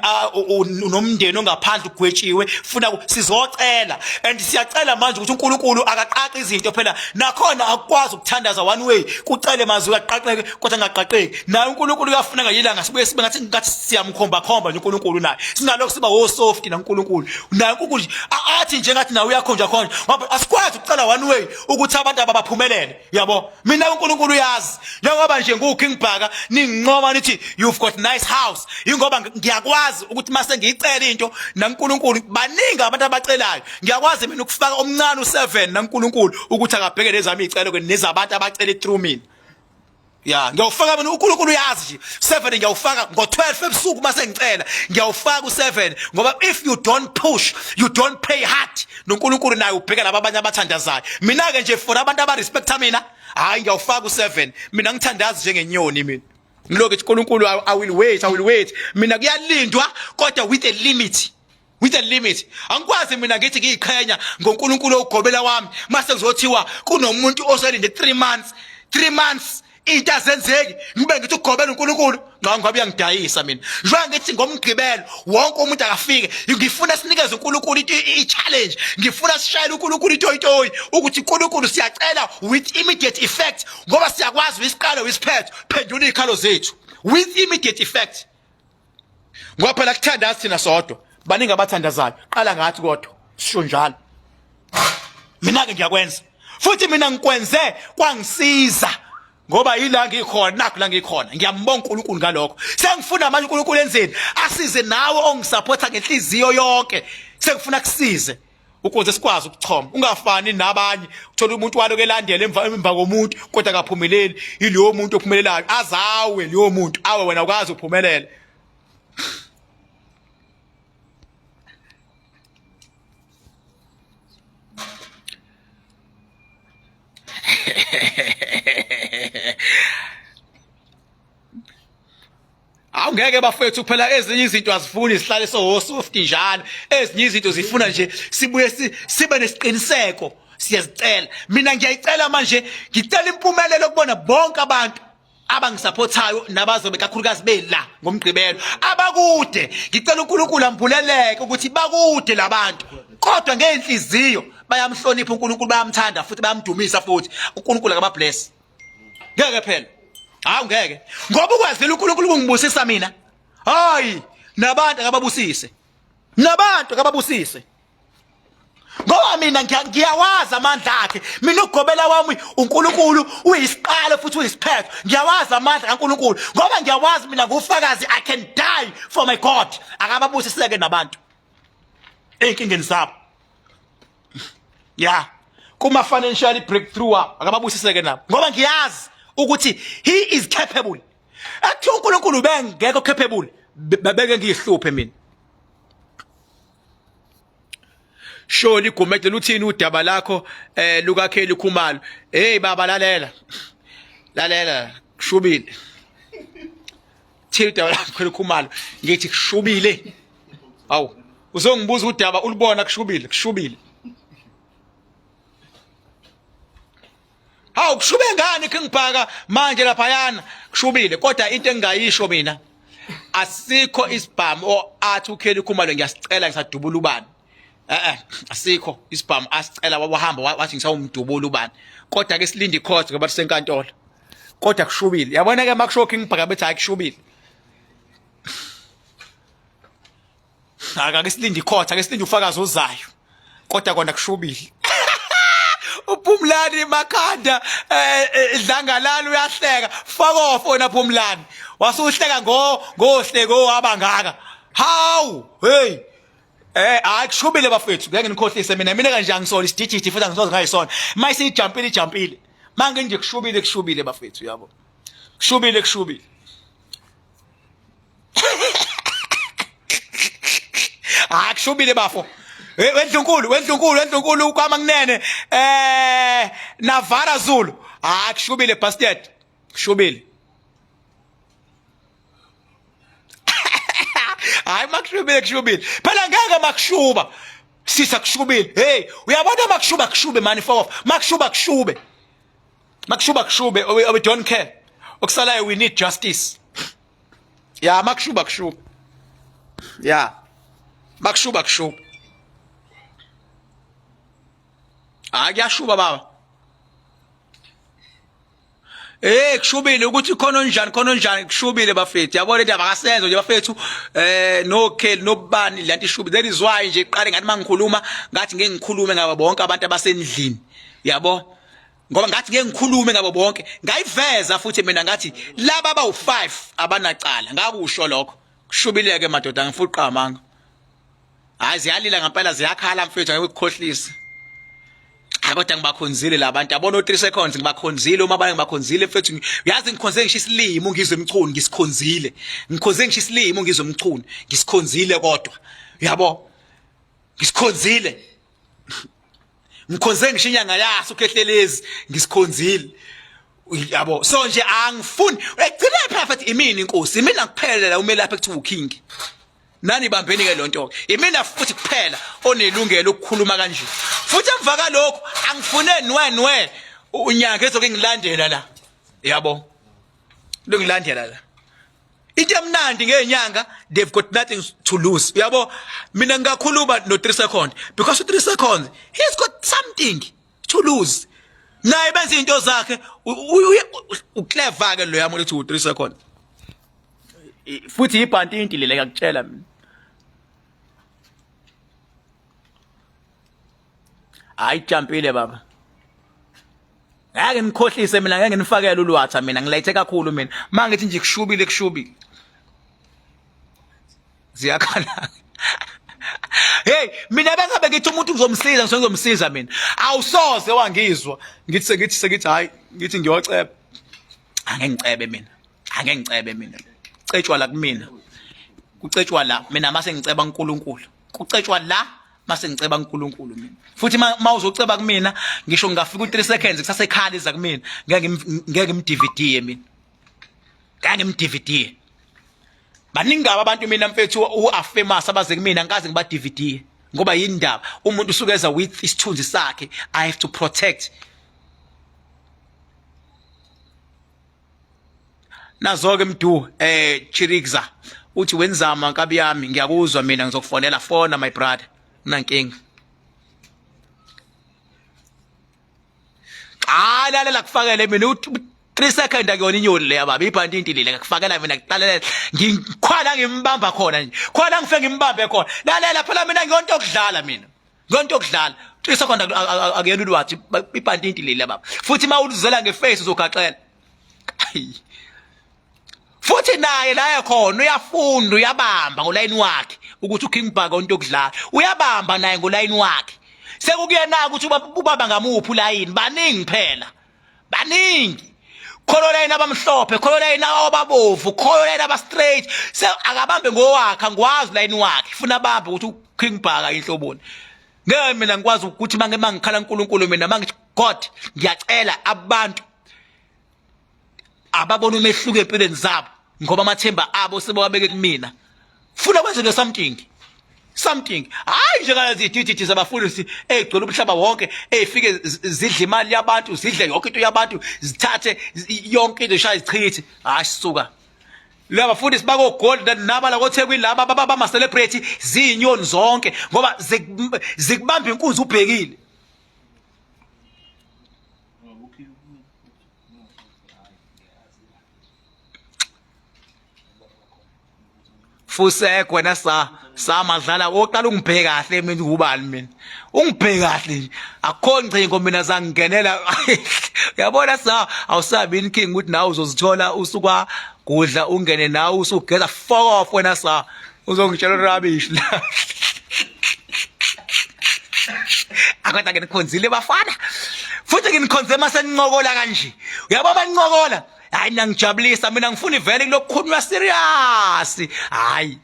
nomndeni ongaphandle ugwetshiwe, funa sizocela and siyacela manje ukuthi uNkulunkulu akaqaqi izinto phela. Nakhona akukwazi ukuthandaza one way, kucele mazwi aqaqeke kodwa angaqaqeki. Naye uNkulunkulu uyafuna ngayilanga sibuye sibe ngathi ngathi siyamkhomba khomba nje uNkulunkulu naye, singalokho siba wo soft naNkulunkulu naye uNkulunkulu athi nje ngathi nawe uyakhonja khonja, ngoba asikwazi ukucela one way ukuthi abantu ababaphumelele. Yabo, mina uNkulunkulu uyazi, njengoba nje ngu King Bhaka ningincoma nithi you've got nice house, ingoba ngiyakwazi ukuthi mase ngiyicela into naNkulunkulu, baningi abantu abacelayo, ngiyakwazi mina ukufaka omncane u7 naNkulunkulu ukuthi akabheke lezami izicelo ke nezabantu abacela through mina. Ya, ngiyawufaka mina, uNkulunkulu uyazi nje 7 ngiyawufaka ngo12 ebusuku mase ngicela, ngiyawufaka u7, ngoba if you don't push, you don't pray hard, noNkulunkulu naye ubheka laba abanye abathandazayo. Mina ke nje for abantu abarespecta mina, hayi, ngiyawufaka u7 mina, ngithandazi njengenyoni mina, ngilokhu ethi uNkulunkulu I will wait, I will wait. Mina kuyalindwa kodwa with a limit, with a limit. Angikwazi mina ngithi ngiyiqhenya ngoNkulunkulu ogobela wami mase kuzothiwa kunomuntu oselinde 3 months, 3 months into azenzeki, ngibe ngithi ugobela uNkulunkulu. Ngicabanga ngoba uyangidayisa mina, njengoba ngithi ngomgqibelo wonke umuntu akafike, ngifuna sinikeze uNkulunkulu i-challenge, ngifuna sishayele uNkulunkulu itoyitoyi ukuthi uNkulunkulu siyacela with immediate effect, ngoba siyakwazi isiqalo isiphetho, phendula izikhalo zethu with immediate effect, ngoba phela kuthandazi thina sodwa, baningi abathandazayo, qala ngathi kodwa sisho njalo. Mina ke ngiyakwenza futhi, mina ngikwenze kwangisiza, ngoba yila ngikhona, nakho la ngikhona, ngiyambonga uNkulunkulu ngalokho. Sengifuna manje uNkulunkulu enzeni, asize nawe ongisupporta ngenhliziyo yonke, sengifuna kusize ukuze sikwazi ukuchoma, ungafani nabanye, uthola umuntu waloku elandela emva komuntu kodwa akaphumeleli, yilowo muntu ophumelelayo azawe leyo muntu awe, wena ukwazi uphumelele. Awungeke bafethu, phela ezinye izinto azifuni sihlale so soft njalo, ezinye izinto zifuna nje sibuye sibe nesiqiniseko, siyazicela. Mina ngiyayicela manje, ngicela impumelelo kubona bonke abantu abangisupportayo nabazobe kakhulukazi bela ngomgqibelo, abakude, ngicela uNkulunkulu ambuleleke ukuthi bakude labantu, kodwa ngenhliziyo bayamhlonipha uNkulunkulu, bayamthanda futhi bayamdumisa futhi, uNkulunkulu akababless. Ngeke phela, hawu ngeke, ngoba ukwazile uNkulunkulu ukungibusisa mina, hayi nabantu akababusise, nabantu akababusise, ngoba mina ngiyawazi amandla akhe. Mina ugobela wami uNkulunkulu uyisiqalo futhi uyisiphetho, ngiyawazi amandla kaNkulunkulu, ngoba ngiyawazi mina ngufakazi, I can die for my God. Akababusiseke nabantu ey'nkingeni zabo, ya kuma financial breakthrough wabo, akababusiseke nabo, ngoba ngiyazi ukuthi he is capable. Ekuthiwa uNkulunkulu bengekho capable, bebeke ngiyihluphe mina. Sholi Gumede, luthini udaba lakho lukaKelly Khumalo? Hey baba, lalela, lalela, kushubile. Thini udaba lakho Kelly Khumalo? Ngithi kushubile. Awu, uzongibuza udaba ulubona kushubile, kushubile. Hawu, kushube ngani King Bhaka manje laphayana? Kushubile, kodwa into engingayisho mina, asikho isibhamu o athi uKelly Khumalo ngiyasicela ngisadubula ubani. Asikho isibhamu asicela, wahamba wathi ngisawumdubula ubani, kodwa ke silinde icourt ngoba sisenkantolo, kodwa kushubile. Yabona ke makusho King Bhaka bethi hayi kushubile, ake silinde icourt, ake silinde ufakazi ozayo, kodwa kona kushubile. Uphumlani Makhanda dlangalala uyahleka, fuck off wena Phumlani, wasuhleka ngo ngohleko wabangaka. Hawu, hey. Hayi kushubile bafethu, ngeke nikhohlise mina. Mina kanje angisona isidijidi futhi angisoze ngayisona. Mayisijampile ijampile. Mange nje kushubile kushubile bafethu yabo. Kushubile kushubile. Hayi kushubile bafo. Hey wendlunkulu, wendlunkulu, wendlunkulu kwama kunene. Navara Zulu. Hayi kushubile bastard. Kushubile. Hayi makushubile kushubile. Phela ngeke makushuba. Sisa kushubile. Hey, uyabona makushuba kushube mani fuck off. Makushuba kushube. Makushuba kushube we don't care. Okusalayo we need justice. Ya makushuba kushube. Ya. Makushuba kushube. Hayi kuyashuba baba. Eh kushubile ukuthi khona onjani khona onjani kushubile bafethu yabona indaba kasenzo nje bafethu eh no Kelly nobani lento ishubile that is why nje iqale ngathi mangikhuluma ngathi ngeke ngikhulume ngabo bonke abantu abasendlini yabo ngoba ngathi ngeke ngikhulume ngabo bonke ngayiveza futhi mina ngathi laba abawu5 abanacala ngakusho lokho kushubileke madoda ngifuqa amanga hayi ziyalila ngempela ziyakhala mfethu ngeke ukukhohlise hayi kodwa ngibakhonzile labantu yabona o3 seconds ngibakhonzile uma abanye ngibakhonzile mfethu uyazi ngikhonze ngisho isilimo ngizwe emchunu ngisikhonzile ngikhonze ngisho isilimo ngizwe emchunu ngisikhonzile kodwa uyabo ngisikhonzile ngikhonze ngisho inyanga yaso ukhehlelezi ngisikhonzile yabo so nje angifuni egcine phela futhi imini inkosi imina kuphela la umelaphi ekuthiwa uking nani bambeni ke lonto ke imina futhi kuphela onelungelo ukukhuluma kanje futhi emva kalokho angifune nwe nwe unyaka ezoke ngilandela la yabo longilandela la into emnandi ngenyanga they've got nothing to lose uyabo mina ngingakhuluma no 3 second because u 3 seconds he's got something to lose naye benza into zakhe uclever ke lo yami uthi u 3 second futhi ibhantinti lele ngiyakutshela mina hayi jumpile baba ngeke nikhohlise mina ngeke nifakele ulwatha mina ngilayithe kakhulu mina mangithi nje kushubile kushubile ziyakhala hey mina bengabe ngithi umuntu ngizomsiza ngizomsiza mina awusoze wangizwa ngithi sengithi sengithi hayi ngithi ngiyoceba angeke ngicebe mina angeke ngicebe mina cetshwa la kumina kucetshwa la mina mase ngiceba uNkulunkulu kucetshwa la mase ngiceba uNkulunkulu mina futhi uma uzoceba kumina ngisho ngingafika u3 seconds kusasekhala iza kumina ngeke ngeke ngimDVD mina ngeke ngimDVD baningi kabi abantu mina mfethu who are famous abaze kumina ngikaze ngiba DVD ngoba yindaba umuntu usuke eza with isithunzi sakhe i have to protect Nazoke Mdu eh Chirigza uthi wenzama nkabi yami ngiyakuzwa mina ngizokufonela fona my brother unankinga cha lalela kufakele mina uthi 3 second akuyona inyoni leya baba ibhantinti lile ngakufakela mina kuqalelela ngikhwala ngimbamba khona nje khona ngifike ngimbambe khona lalela phela mina ngiyonto okudlala mina Ngento yokudlala. 3 second akuyena ulwazi ibhantinti leli baba. Futhi uma uluzela ngeface uzogaxela. Futhi naye la ekhona uyafunda uyabamba ngolayini wakhe ukuthi uKing Bhaka into yokudlala. Uyabamba naye ngolayini wakhe. Sekukuyena ukuthi ubaba ngamuphi ulayini baningi phela. Baningi. Kholo layini abamhlophe, kholo layini ababovu, kholo layini aba straight. Se akabambe ngowakhe angikwazi ulayini wakhe. Funa abambe ukuthi uKing Bhaka inhloboni. Ngeke mina ngikwazi ukuthi mange mangikhala uNkulunkulu mina mangithi God ngiyacela abantu ababona umehluko empilweni zabo ngoba amathemba abo sebewabeke kumina funa kwenzeke something something hayi nje ngalezi dididi zabafundisi eyigcwele umhlaba wonke eyifike zidle imali yabantu zidle yonke into yabantu zithathe yonke into ishaye zichithe hayi suka laba bafundisi bako gold naba la koThekwini laba bama celebrity ziyinyoni zonke ngoba zikubamba inkunzi ubhekile Fusek wena sa sa madlala oqala ungibheke kahle mina ubani mina ungibheke kahle nje akukho ngcingo mina zangingenela uyabona sa awusabi inking ukuthi nawe uzozithola usukwa gudla ungene nawe usugeza fuck off wena sa. Uzongitshela rubbish la. Akodwa nginikhonzile bafana. Futhi nginikhonze mase nincokola kanje. Uyabo banincokola. Hayi nangijabulisa mina ngifuna ivele kulokukhulunywa serious. Hayi.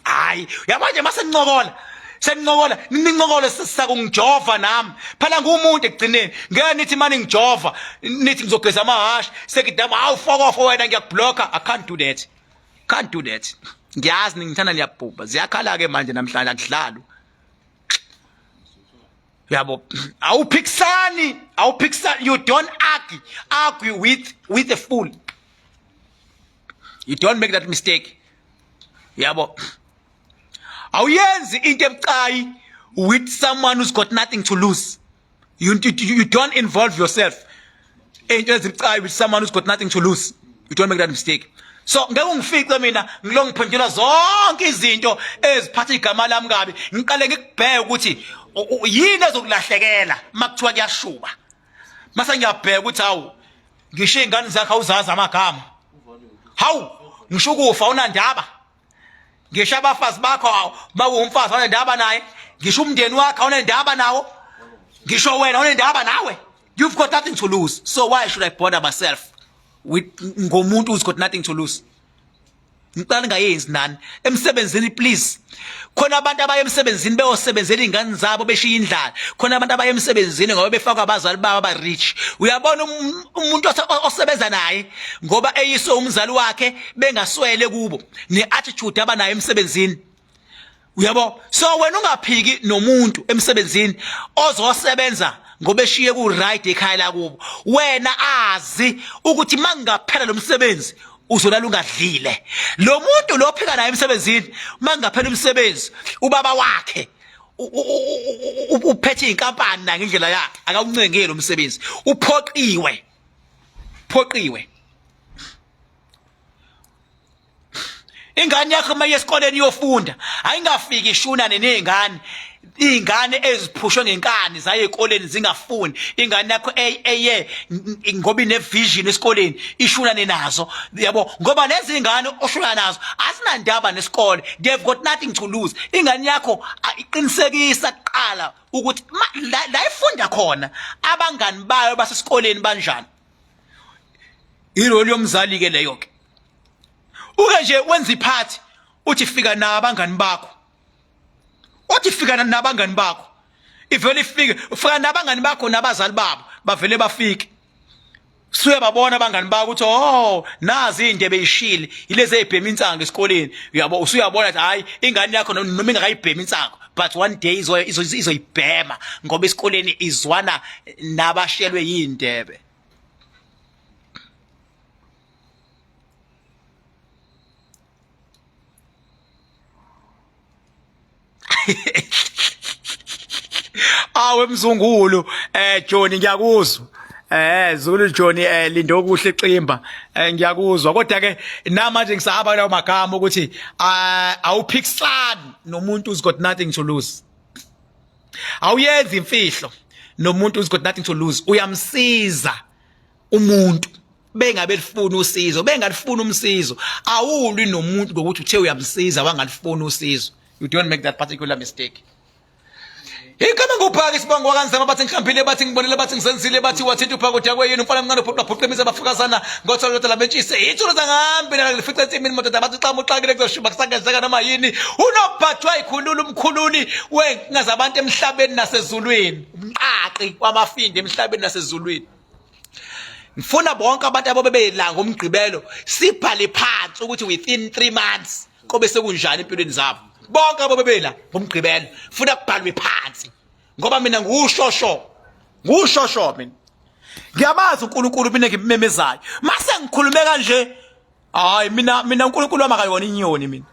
Hayi, uyabo nje mase nincokola. Senincokola, nincokole sakungijova nami. Phela ngumuntu ekugcineni. Ngeke nithi mani ngijova, nithi ngizogeza amahashi, sekidama hawu fokofo wena ngiyakublocker. I can't do that. Can't do that. Ngiyazi ningithanda niyabhubha. Ziyakhala ke manje namhlanje akudlalwa. Yabo, awuphikisani, awuphikisani, you don't argue, argue with a fool. You don't make that mistake. Yabo. Awuyenzi into ebucayi with someone who's got nothing to lose. You don't involve yourself into ezibucayi with someone who's got nothing to lose. You don't make that mistake. So ngeke ungifice mina ngilo ngiphendula zonke izinto eziphatha igama lami kabi. Ngiqale ngikubheke ukuthi yini ezokulahlekela makuthiwa kuyashuba. Mase ngiyabheka ukuthi hawu ngisho izingane zakho awuzazi amagama. Hawu ngisho ukufa unandaba. Ngisho abafazi bakho bawumfazi awunendaba naye. Ngisho umndeni wakho awunendaba nawo. Ngisho wena awunendaba nawe. You've got nothing to lose. So why should I bother myself with ngomuntu who's got nothing to lose? Ngicela ningayenzi nani emsebenzini please. Khona abantu abaye emsebenzini beyosebenzela izingane zabo beshiya indlala. Khona abantu abaye emsebenzini ngoba befakwa abazali babo aba rich. Uyabona umuntu osebenza naye ngoba eyiswe umzali wakhe bengaswele kubo ne attitude abanayo emsebenzini. Uyabo? So wena ungaphiki nomuntu emsebenzini ozosebenza ngoba eshiye ku right ekhaya lakubo. Wena azi ukuthi mangaphela lo msebenzi uzolala ungadlile. Lo muntu lo ophika naye emsebenzini mangaphela umsebenzi ubaba wakhe uphethe inkampani na ngendlela yakhe akawuncengeli umsebenzi uphoqiwe phoqiwe. Ingane yakho uma esikoleni iyofunda ayingafiki ishunane nezingane izingane eziphushwe ngenkani zaye ezikoleni zingafuni ingane yakho eye ngoba ine vision esikoleni ishunane nazo yabo ngoba lezi ngane oshuna nazo azinandaba nesikole, they've got nothing to lose. Ingane yakho iqinisekisa kuqala ukuthi la ifunda khona abangani bayo basesikoleni banjani. Irole yomzali ke leyo ke. Uke nje wenza iphathi uthi fika nabangani bakho. Uthi fika nabangani bakho. Ivele ifike, ufika nabangani bakho nabazali babo, bavele bafike. Suye babona abangani bakho ukuthi oh nazi indebe ishile ilezi ezibhema insangu esikoleni uyabo usuyabona ukuthi hayi ingane yakho noma ingakayibhemi insangu but one day izoyibhema ngoba esikoleni izwana nabashelwe yindebe. Awe mzungulu Johnny ngiyakuzwa. Zulu Johnny Lindokuhle Ximba ngiyakuzwa kodwa ke namanje ngisahamba lawo magama ukuthi awuphikisani nomuntu who's got nothing to lose. Awuyenzi imfihlo nomuntu who's got nothing to lose, uyamsiza umuntu bengabe lifuna usizo, bengalifuna umsizo. Awulwi nomuntu ngokuthi uthe uyamsiza wangalifuna usizo. You don't make that particular mistake. Igama nguphaka isibongo wakanzama bathi ngihlambile bathi ngibonile bathi ngisenzile bathi wathinta uphaka udakwe yini umfana mncane ubhuqa bhuqa imizi abafukazana ngotholo lodwa labentshise ithulo zangambi nala ngilifica ensimini madoda bathi uxama uxakile kuzoshuba kusangenzeka noma yini unobhathwa ikhulula umkhululi wenkinga zabantu emhlabeni nasezulwini umqaqi wamafindi emhlabeni nasezulwini. Ngifuna bonke abantu ababebela ngomgqibelo sibhale phansi ukuthi within 3 months kobe sekunjani empilweni zabo. Bonke ababebela ngomgqibelo funa kubhalwe phansi ngoba mina ngushosho ngushosho mina ngiyamazi uNkulunkulu mina ngimmemezayo mase ngikhulume kanje hayi mina uNkulunkulu wami akayona inyoni mina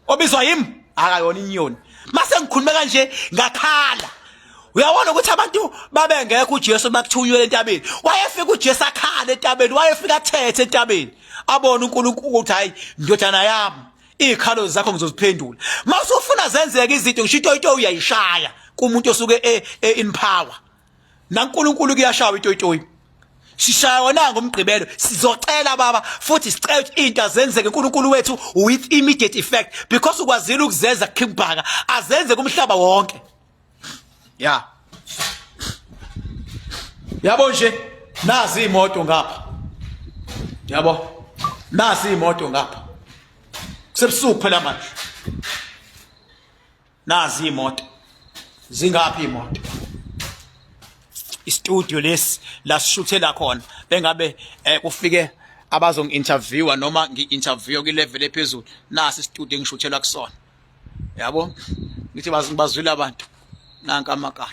obizwa yimi akayona inyoni mase ngikhulume kanje ngakhala. Uyabona ukuthi abantu babengekho uJesu makuthunywe entabeni wayefika uJesu akhala entabeni wayefika athethe entabeni abone uNkulunkulu ukuthi hayi ndodana yami izikhalo zakho ngizoziphendula. Mase ufuna zenzeke izinto ngisho itoyitoyi uyayishaya kumuntu osuke in power. NaNkulunkulu kuyashawa itoyitoyi. Sishaya wona ngomgqibelo, sizocela baba, futhi sicela ukuthi into azenzeke uNkulunkulu wethu with immediate effect, because ukwazile ukuzenza King Bhaka, azenze kumhlaba wonke. Ya, yabo nje, nazi imoto ngapha, yabo, nazi imoto ngapha, kusebusuku phela manje. Nazi imoto, zingaphi imoto? Istudio lesi la sishuthela khona, bengabe kufike abazongi-interviewa noma ngi-interview kwi-level ephezulu, nasi istudio engishuthelwa kusona, yabo. Ngithi bazwile abantu, nanka amakala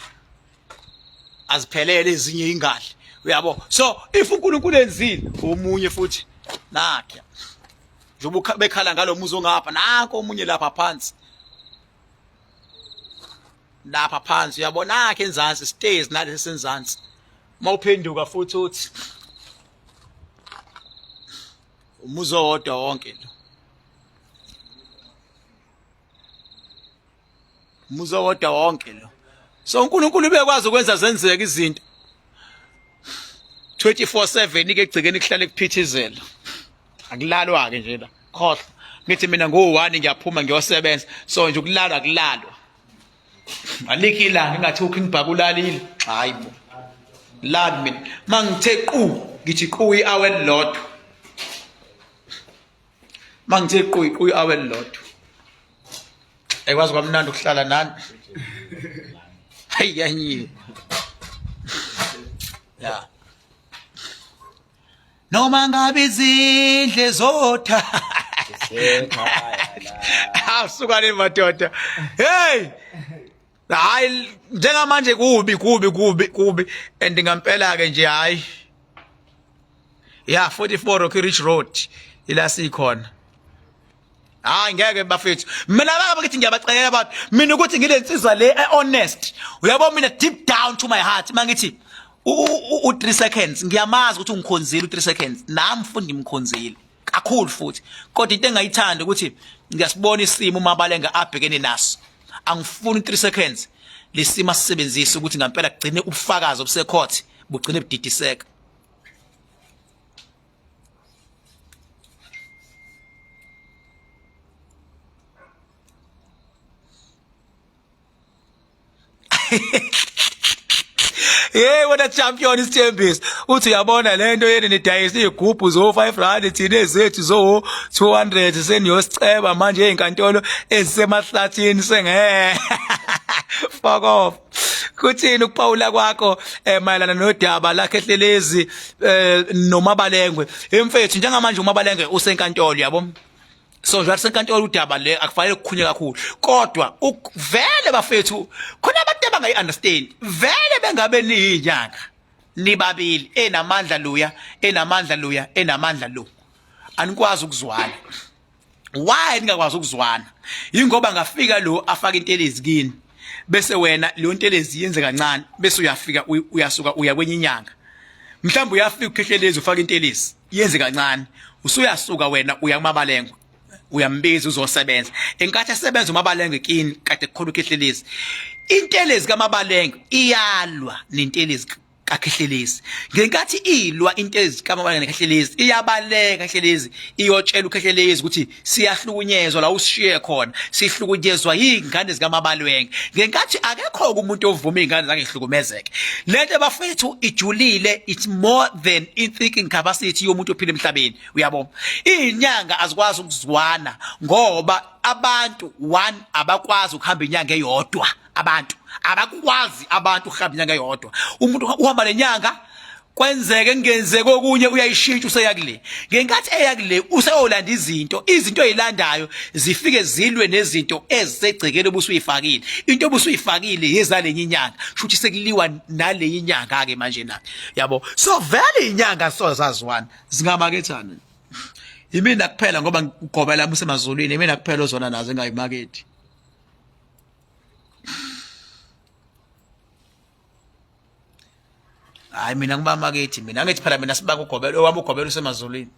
aziphelele, ezinye ingadli, uyabo. So if uNkulunkulu enzile omunye futhi, nakhe njengoba bekhala ngalo muzi ongapha, nanko omunye lapha phansi, lapha phansi, uyabona, nakhe enzansi stairs, nalesi senzansi. Mawuphenduka futhi uthi umuzi owodwa wonke lo, umuzi owodwa wonke lo. So uNkulunkulu ubekwazi ukwenza zenzeke izinto 24/7 ke egcekeni, kuhlale kuphithizela, akulalwa ke nje la, khohlwa. Ngithi mina ngo-1 ngiyaphuma ngiyosebenza, so nje ukulalwa kulalwa, alikho ilanga engathi uKing Bhaka ulalile. Hayi bo, lali mina mangithe qu, ngithi qu i-hour elilodwa, mangithe qu iqu i-hour elilodwa. Ekwazi kwamnandi ukuhlala nani, hayi yanyiwe ya, noma ngabe izindle zotha. Asuka le madoda, hey, hayi, njengamanje kubi kubi kubi kubi, and ngampela ke nje, hayi ya, 44 Rocky Ridge Road ila sikhona. Hayi ngeke bafethu, mina baba ngithi ngiyabacelela abantu mina ukuthi ngile nsizwa le honest, uyabo. Mina deep down to my heart, mangithi u 3 seconds, ngiyamazi ukuthi ungikhonzile u 3 seconds, nami futhi ngimkhonzile kakhulu futhi, kodwa into engayithanda ukuthi ngiyasibona isimo uMabalenge abhekene naso. Angifuni 3 seconds lesimo asisebenzise ukuthi ngempela kugcine ubufakazi obusecourt bugcine budidiseka. Hey wena champion, isithembiso uthi uyabona lento yeni nidayisa izigubhu zo 5 rand, thina ezethu zo 200, seniyosiceba manje ezinkantolo ezisemahlathini senge fuck off. Kuthini ukuphawula kwakho mayelana nodaba lakhe ehlelezi noMabalengwe? Emfethu, njengamanje uMabalengwe usenkantolo, yabo. So nje senkantolo udaba le, akufanele kukhunye kakhulu, kodwa vele bafethu khona abantu abangayi understand vele, bengabe niyinyanga nibabili, enamandla luya, enamandla luya, enamandla lo, anikwazi ukuzwana. Why ningakwazi ukuzwana? Yingoba ngafika lo afaka intelezi kini, bese wena leyo ntelezi yenze kancane, bese uyafika uyasuka uya kwenye inyanga. Mhlawumbe uyafika ukhehlelezi, ufaka intelezi yenze kancane, usuyasuka wena uya kuMabalengwe, uyambiza uzosebenza. Enkathi esebenza uMabalengwe kini, kade kukhona ukhehlelezi, intelezi kaMabalengwe iyalwa nentelezi kaKhehlelezi. Ngenkathi ilwa intelezi kaMabalengwe neKhehlelezi, iyabaleka Khehlelezi, iyotshela uKhehlelezi ukuthi siyahlukunyezwa la usishiye khona, sihlukunyezwa yingane zikaMabalwenge. Ngenkathi akekho umuntu ovuma izingane zakhe ihlukumezeke. Lento bafethu ijulile, it's more than in thinking capacity yomuntu ophila emhlabeni, uyabo. Izinyanga azikwazi ukuzwana ngoba abantu one abakwazi ukuhamba inyanga eyodwa, abantu abakwazi, abantu ukuhamba inyanga eyodwa. Umuntu uhamba nenyanga, kwenzeke kungenzeki okunye, uyayishintsha, useya kule. Ngenkathi eya kule, useyolanda izinto, izinto ezilandayo zifike zilwe nezinto ezisegcekeni obusuyifakile. Into obusuyifakile yezalenye inyanga, shuthi sekuliwa nale inyanga ke manje na, yabo. So vele inyanga so zazwana, zingamakethana. Yimina kuphela, ngoba ngigobela usemazulwini, yimina kuphela ozona nazo engayimakethi. Hayi, mina ngibamakethi mina, angithi phela mina sibaka ugobelo owami, ugobelo usemazulwini.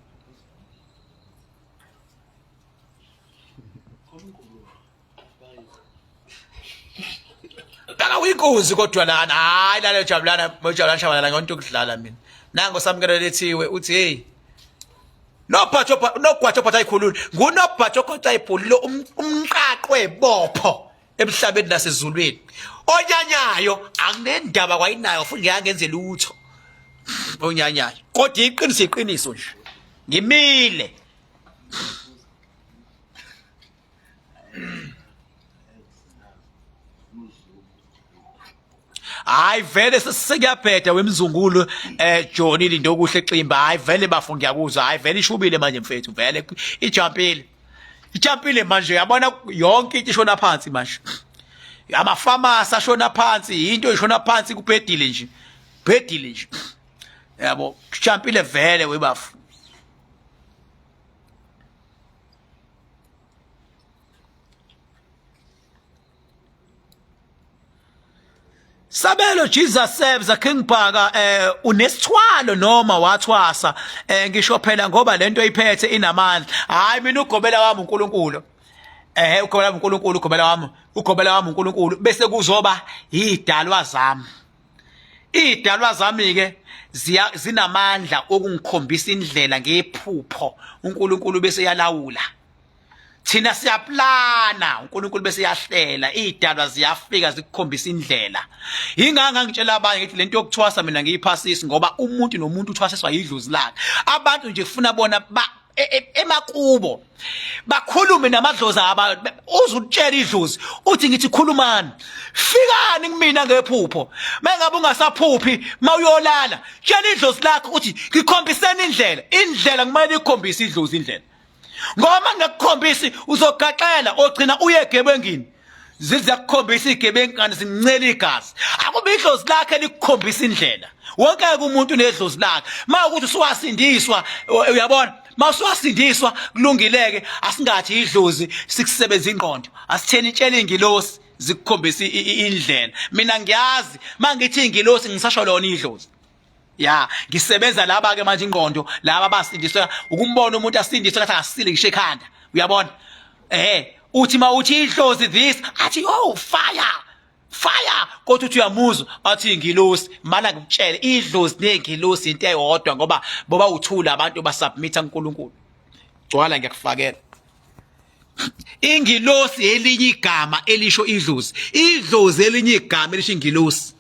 Bhaka winkulu. Kunenkunzi kodwa lana, hayi lana jabulana, mojabulana shabalala ngonto ukudlala mina. Nango samukelo lethiwe uthi hey. Nobhatsho nogwatsho phatha ayikhulule. Ngunobhatsho kodwa ayibhulile umqaqo webopho emhlabeni nasezulwini. Onyanyayo anginendaba kwayinayo futhi ngeke ngenze lutho. Onyanyayo. Kodwa iqiniso iqiniso nje. Ngimile. Hayi vele sekuyabheda wemzungulu eh Johnny Lindokuhle Ximba, hayi vele bafo ngiyakuzwa, hayi vele ishubile manje mfethu, vele ijumpile, ijumpile manje, uyabona yonke into ishona phansi manje, amafamasi ashona phansi, into ishona phansi, kubhedile nje, bhedile nje, yabo, kujumpile vele webafo. Sabelo Jesus serves a King Bhaka eh unesithwalo noma wathwasa eh ngisho phela ngoba lento iphethe inamandla. Hayi mina ugobela wami uNkulunkulu. Eh ugobela wami uNkulunkulu, ugobela wami, ugobela wami uNkulunkulu bese kuzoba idalwa zami. Idalwa zami ke ziya zinamandla okungikhombisa indlela ngephupho uNkulunkulu bese yalawula. Thina siyaplana, uNkulunkulu bese yahlela, idalwa ziyafika zikukhombisa indlela. Inganga ngitshela abanye ngithi lento yokuthwasa mina ngiyiphasisi ngoba umuntu nomuntu uthwasiswa yidlozi lakhe. Abantu nje kufuna bona e, e, emakubo bakhulume namadlozi aba, uzutshela idlozi uthi ngithi khulumani, fikani kumina ngephupho. Mengabe ungasaphuphi mawuyolala, tshela idlozi lakho uthi ngikhombiseni indlela. Indlela kumele ikhombise idlozi indlela. Ngoba ngingakukhombisi uzogaxela ogcina uye egebengini. Zizakukhombisa igebengu kanti zincela igazi. Akube idlozi lakhe likukhombisa indlela. Wonke umuntu unedlozi lakhe. Uma ukuthi usuwasindiswa uyabona, uma usuwasindiswa kulungileke asingathi idlozi sikusebenza ingqondo. Asitheni itshela ingilosi zikukhombisa indlela. Mina ngiyazi mangithi ingilosi ngisasho lona idlozi. Ya, ngisebenza laba ke manje ingqondo laba abasindiswe ukumbona umuntu asindiswe ngathi akasile ngisho ekhanda. Uyabona? Eh, uthi mawuthi idlozi this, athi oh fire. Fire kodwa uthi uyamuzwa athi ingilosi, mana ngikutshele idlozi nengilosi into eyodwa ngoba boba uthula abantu basubmit kuNkulunkulu. Gcwala ngiyakufakela. Ingilosi elinye igama elisho idlozi. Idlozi elinye igama elisho ingilosi.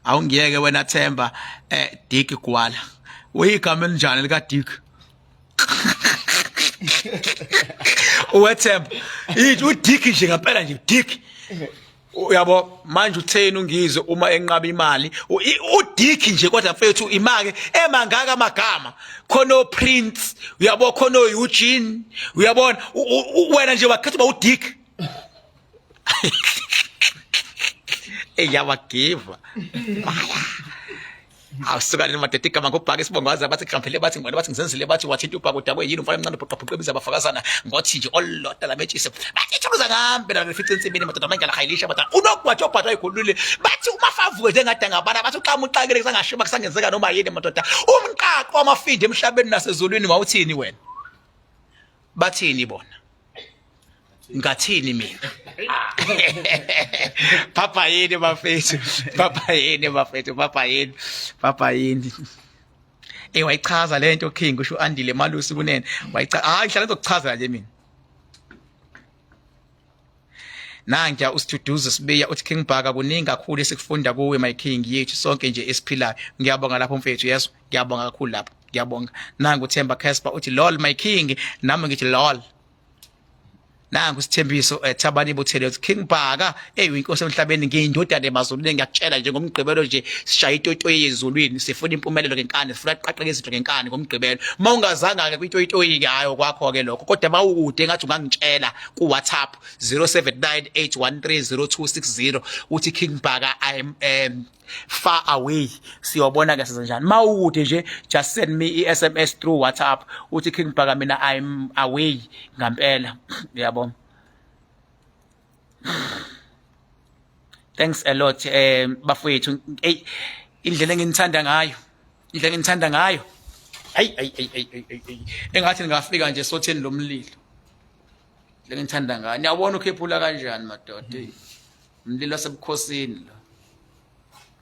Awungiyeke wena Themba eh Dick Gwala. Uyigama elinjani lika Dick? Uwethemba. Ithi uDick nje ngempela nje Dick. Uyabo manje utheni ungizwe uma enqaba imali uDick nje kodwa mfethu imake emangaka amagama khona oPrince uyabo khona oEugene uyabona wena nje wakhetha uba uDick. Eyabagiva. Awusuka nini madoda igama ngobhaka isibongo waze bathi gramphele bathi ngibona bathi ngizenzile bathi wathinta ubhaka udakwe yini umfana omncane ubhuqabhuqe biza abafakazana ngothi nje olulodwa lametshise bathi ithuluza ngambe la ngifice ensimini madoda manje lahayilisha madoda unogwatsho obhathwa ikhulule bathi umafavuke njengadangabana bathi uqhamu uxakile kusangashima kusangenzeka noma yini madoda umqaqo wamafindi emhlabeni nasezulwini wawuthini wena bathini bona ngathini mina papa yini bafethu papa yini bafethu papa yini papa yini. Eh wayichaza lento King usho Andile Malusi kunene wayichaza, hayi ngihlala ngizokuchazela nje mina. Nangiya uSithuduze Sibiya uthi King Bhaka kuningi kakhulu esikufunda kuwe my king yethu sonke nje esiphilayo. Ngiyabonga lapho mfethu, yeso ngiyabonga kakhulu lapho, ngiyabonga. Nangu Themba Casper uthi lol my king, nami ngithi lol. Nangu Sithembiso Thabani Buthelezi King Bhaka hey inkosi emhlabeni ngiyindodana emazulwini ngiyakutshela nje ngomgqibelo nje sishaya itoyitoyi ezulwini sifuna impumelelo ngenkani sifuna kuqaqeke izinto ngenkani ngomgqibelo uma ungazanga ke kwitoyitoyi ke hayo kwakho ke lokho kodwa mawukude ngathi ungangitshela ku WhatsApp 0798130260 uthi King Bhaka I'm far away siyobona ke size njani mawukude nje just send me i-SMS through WhatsApp uthi King Bhaka mina I'm away ngampela uyabona. Thanks a lot bafowethu, hey indlela enginithanda ngayo, indlela enginithanda ngayo, hayi hayi hayi hayi, engathi ngingafika nje sotheni lomlilo. Lengithanda ngayo. Niyawubona ukhephula kanjani madoda. Umlilo wasebukhosini lo.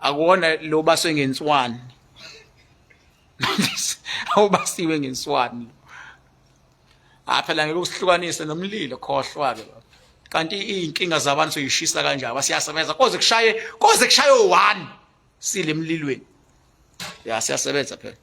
Akuwona lo baswe ngenswani. Awubasiwe ngenswani. Ah phela ngeke usihlukanise nomlilo khohlwa ke baba. Kanti izinkinga zabantu soyishisa kanjani siyasebenza koze kushaye koze kushaye o1 sile emlilweni. Ya siyasebenza phela.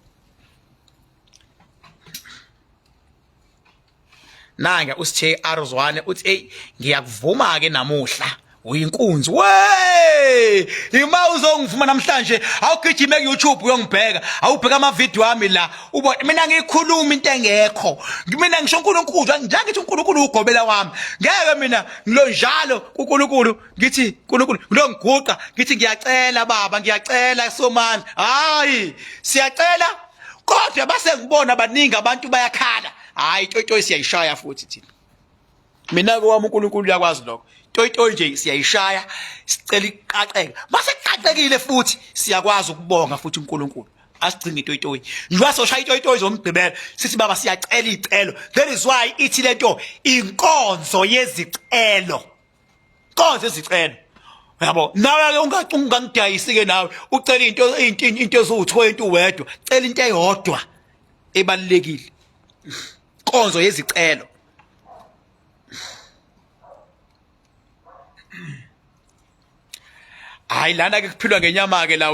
Nange usithe Arzwane uthi hey ngiyakuvuma ke namuhla uyinkunzi we ima uzongivuma namhlanje awugijime ku YouTube uyongibheka awubheka ama video ami la ubona mina ngikhuluma into engekho mina ngisho uNkulunkulu njengithi uNkulunkulu ugobela wami ngeke mina ngilo njalo kuNkulunkulu ngithi uNkulunkulu ngilo ngiguqa ngithi ngiyacela baba ngiyacela somandla hayi siyacela kodwa base ngibona baningi abantu bayakhala hayi toyitoyi siyayishaya futhi thina mina ke wami uNkulunkulu uyakwazi lokho toyitoyi nje siyayishaya sicela iqaqeke mase kuqaqekile futhi siyakwazi ukubonga futhi uNkulunkulu asigcine itoyitoyi njengoba soshaya itoyitoyi zomgqibelo sithi baba siyacela icelo that is why ithi lento inkonzo yezicelo konze izicelo yabo nawe ke ungangidayisi ke nawe ucela into into into eziwu20 wedwa cela into eyodwa ebalekile konzo yezicelo Hayi lana ke kuphilwa ngenyama ke la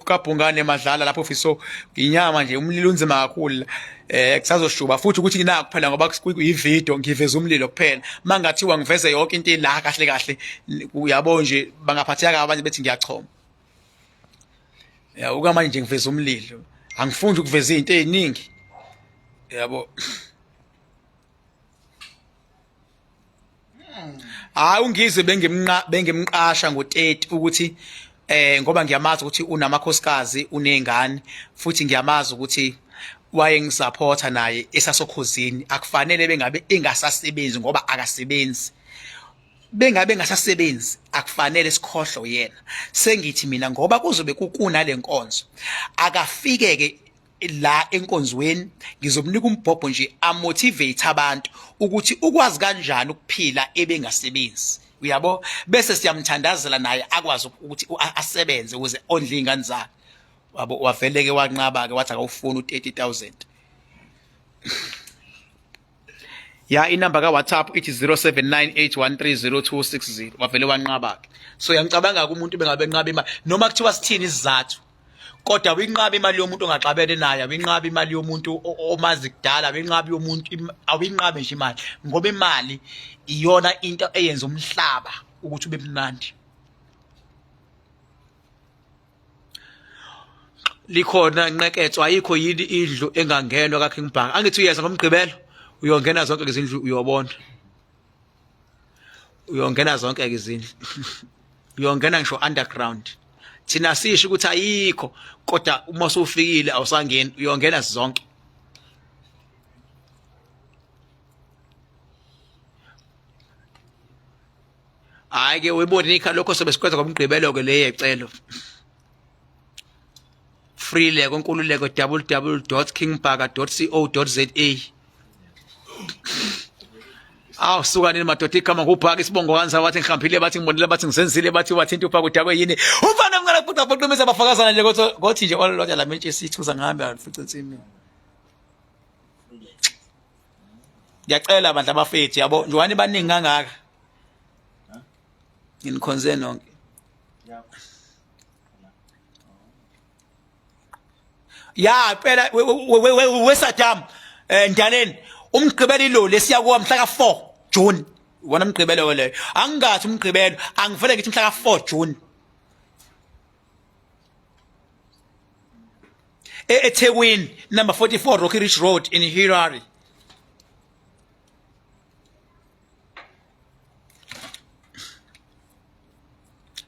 kaBhungane madlala lapho fiso inyama nje umlilo unzima kakhulu eh kusazoshuba futhi ukuthi ngina kuphela ngoba kuyi video ngiveza umlilo kuphela mangathiwa ngiveze yonke into la kahle kahle uyabo nje bangaphatheka abanye bethi ngiyachoma ya ukamanje nje ngiveza umlilo angifundi ukuveza izinto eziningi yabo Hayi ungizwe bengimnqa bengimqasha ngo30 ukuthi eh ngoba ngiyamazi ukuthi unamakhosikazi unezingane futhi ngiyamazi ukuthi wayengisupporta naye esasokhozini akufanele bengabe engasasebenzi ngoba akasebenzi bengabe engasasebenzi akufanele sikhohlwe yena sengithi mina ngoba kuzobe kukuna lenkonzo akafike ke la enkonzweni ngizomnika umbhobho nje amotivate abantu ukuthi ukwazi kanjani ukuphila ebengasebenzi uyabo bese siyamthandazela naye akwazi ukuthi asebenze ukuze ondle izingane zakhe wabo wavele ke wanqaba ke wathi akawufuni u30000 ya inamba ka WhatsApp ithi 0798130260 wavele wanqaba ke so yangicabanga ke umuntu bengabe enqaba imali noma kuthiwa sithini isizathu kodwa winqaba imali yomuntu ongaxabene naye awinqaba imali yomuntu omazi kudala awinqaba yomuntu awinqabe nje imali ngoba imali iyona into eyenza umhlaba ukuthi ube mnandi likhona nqeketso ayikho yini indlu engangenwa ka King Bhaka angithi uyeza ngomgqibelo uyongena zonke izindlu uyobona uyongena zonke izindlu uyongena ngisho underground thina sisho ukuthi ayikho kodwa uma usufikile awusangeni uyongena zonke hayi ke webonika lokho sobe sikwenza ngomgqibelo ke le yecelo freeleko nkululeko www.kingbhaka.co.za Awu suka nini madoda igama ngubhaka isibongo kanza wathi ngihambile bathi ngibonile bathi ngisenzile bathi wathinta ubhaka udakwe yini umfana omncane bhuqa bhuqumisa bafakazana nje kodwa ngothi nje ololodwa la mentshisi ithuza ngihambe ngifice insimini Ngiyacela bandla abafethu yabo njengoba baningi kangaka nginikhonze nonke ya phela weSaddam eh Ndaleni umgqibelo iloli esiya kuwa mhla ka4 June wona umgqibelo leyo angingathi umgqibelo angivele ngithi mhla ka4 June eThekwini number 44 Rocky Ridge Road in Harare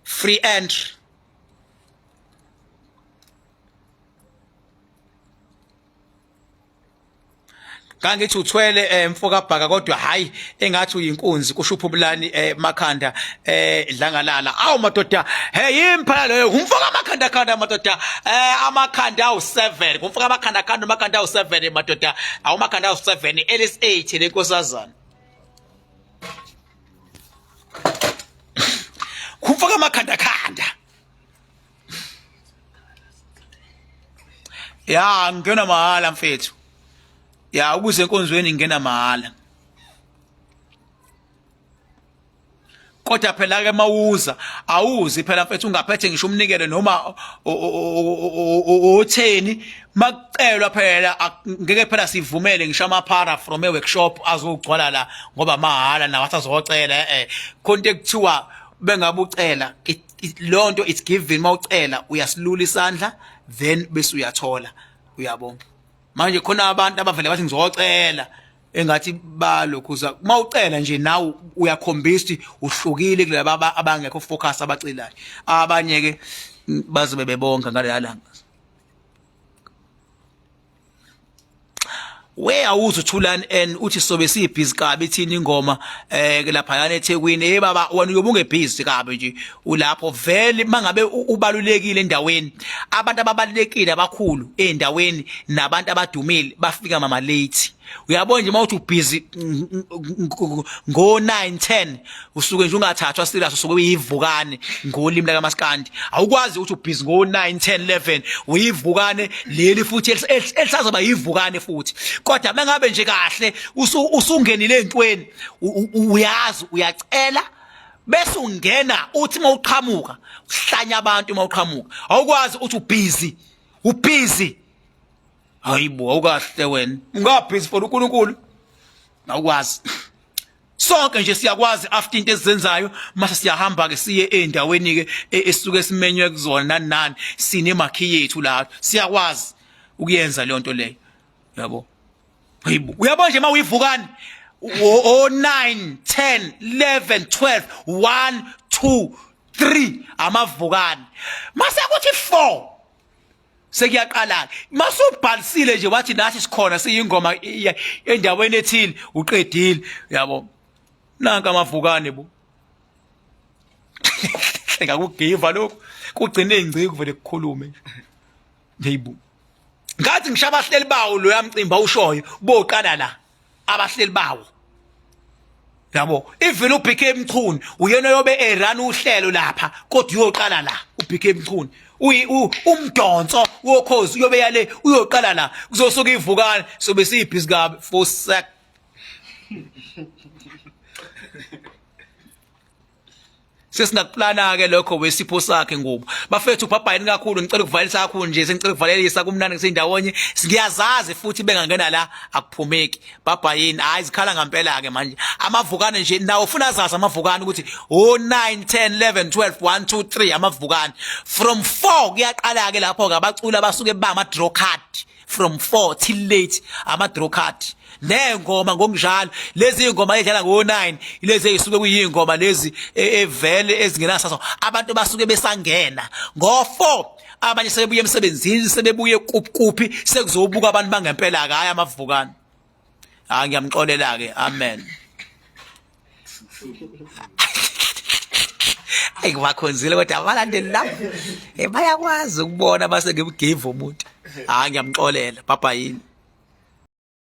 free entry Ngangithi uthwele eh, mfoka bhaka kodwa hayi engathi uyinkunzi kusho uphumulani eh, makhanda eh dlangalala awu madoda hey imphala leyo ngumfoka amakhanda khanda madoda eh amakhanda awu7 ngumfoka amakhanda khanda amakhanda awu7 madoda awu makhanda awu7 LS8 lenkosazana Amakhanda khanda. Ya ngena mahala mfethu. Ya ukuze enkonzweni ngena mahala. Kodwa phela ke mawuza awuzi phela mfethu ungaphethe ngisho umnikelo noma otheni makucelwa phela ngeke phela sivumele ngisho amaphara from a workshop azogcwala la ngoba mahala nawo asazocela eh khonto ekuthiwa bengabucela lonto it's given mawucela uyasilula isandla then bese uyathola uyabonga manje khona abantu abavele bathi ngizocela engathi balokhuza uma ucela nje nawe uyakhombisa ukuthi uhlukile kulaba abangekho focus abacelayo abanye ke bazobe bebonga ngaleya langa we awuze uthulani n uthi sobe siyibhizi kabi thina ingoma eh lapha yana eThekwini hey baba wena uyobe ungebhizi kabi nje ulapho vele mangabe ubalulekile endaweni abantu ababalulekile abakhulu endaweni nabantu abadumile bafika mama late uyabona nje mawuthi ubhizi ngo 9 10 usuke nje ungathathwa serious usuke uyivukane ngolimi laka maskandi awukwazi ukuthi ubhizi ngo 9 10 11 uyivukane leli futhi elisazoba yivukane futhi kodwa mengabe nje kahle usungenile entweni uyazi uyacela bese ungena uthi mawuqhamuka uhlanya abantu mawuqhamuka awukwazi uthi ubhizi ubhizi hayibo awukahle wena ungabhizi for uNkulunkulu awukwazi sonke nje siyakwazi after into esizenzayo mase siyahamba ke siye endaweni ke esuke simenywe kuzona nani nani sine makhi yethu la siyakwazi ukuyenza leyo nto leyo yabo hayibo uyabona nje mawuyivukani o 9 10 11 12 1 2 3 amavukane mase kuthi 4 sekuyaqala masubhalisile nje wathi nathi sikhona siyingoma endaweni ethile uqedile yabo nanka amavukane bo ngakugiva lokho kugcine ingciki kuvele kukhulume nje nje ngathi ngisho abahleli bawo lo yamcimbi awushoyo boqala la abahleli bawo yabo even uBK Mchunu uyena oyobe erun uhlelo lapha kodwa uyoqala la uBK Mchunu umdonso wokhozi uyobe yale uyoqala la kuzosuka ivukane sobe siyibhizi kabi for sec Sesingakuplana ke lokho wesipho sakhe ngubo. Bafethu bhabhayini kakhulu ngicela ukuvalelisa kakhulu nje sengicela ukuvalelisa kumnandi ngisindawonye. Ngiyazazi futhi bengangena la akuphumeki. Bhabhayini hayi zikhala ngampela ke manje. Amavukane nje nawo ufuna azazi amavukane ukuthi o 9 10 11 12 1 2 3 amavukane. From 4 kuyaqala ke lapho ke abaculi abasuke bama draw card. From 4 till late ama draw card nengoma ngokunjalo lezi ingoma edlala ngo9 lezi ezisuke kuyingoma lezi e, evele ezingenasaso abantu basuke besangena ngo4 abanye sebebuye emsebenzini sebebuye kuphi sekuzobuka abantu bangempela hayi amavukane hayi ngiyamxolela ke amen Ayi kubakhonzile kodwa abalandeli labo eh bayakwazi ukubona base ngimgive umuntu. Hayi ngiyamxolela baba yini.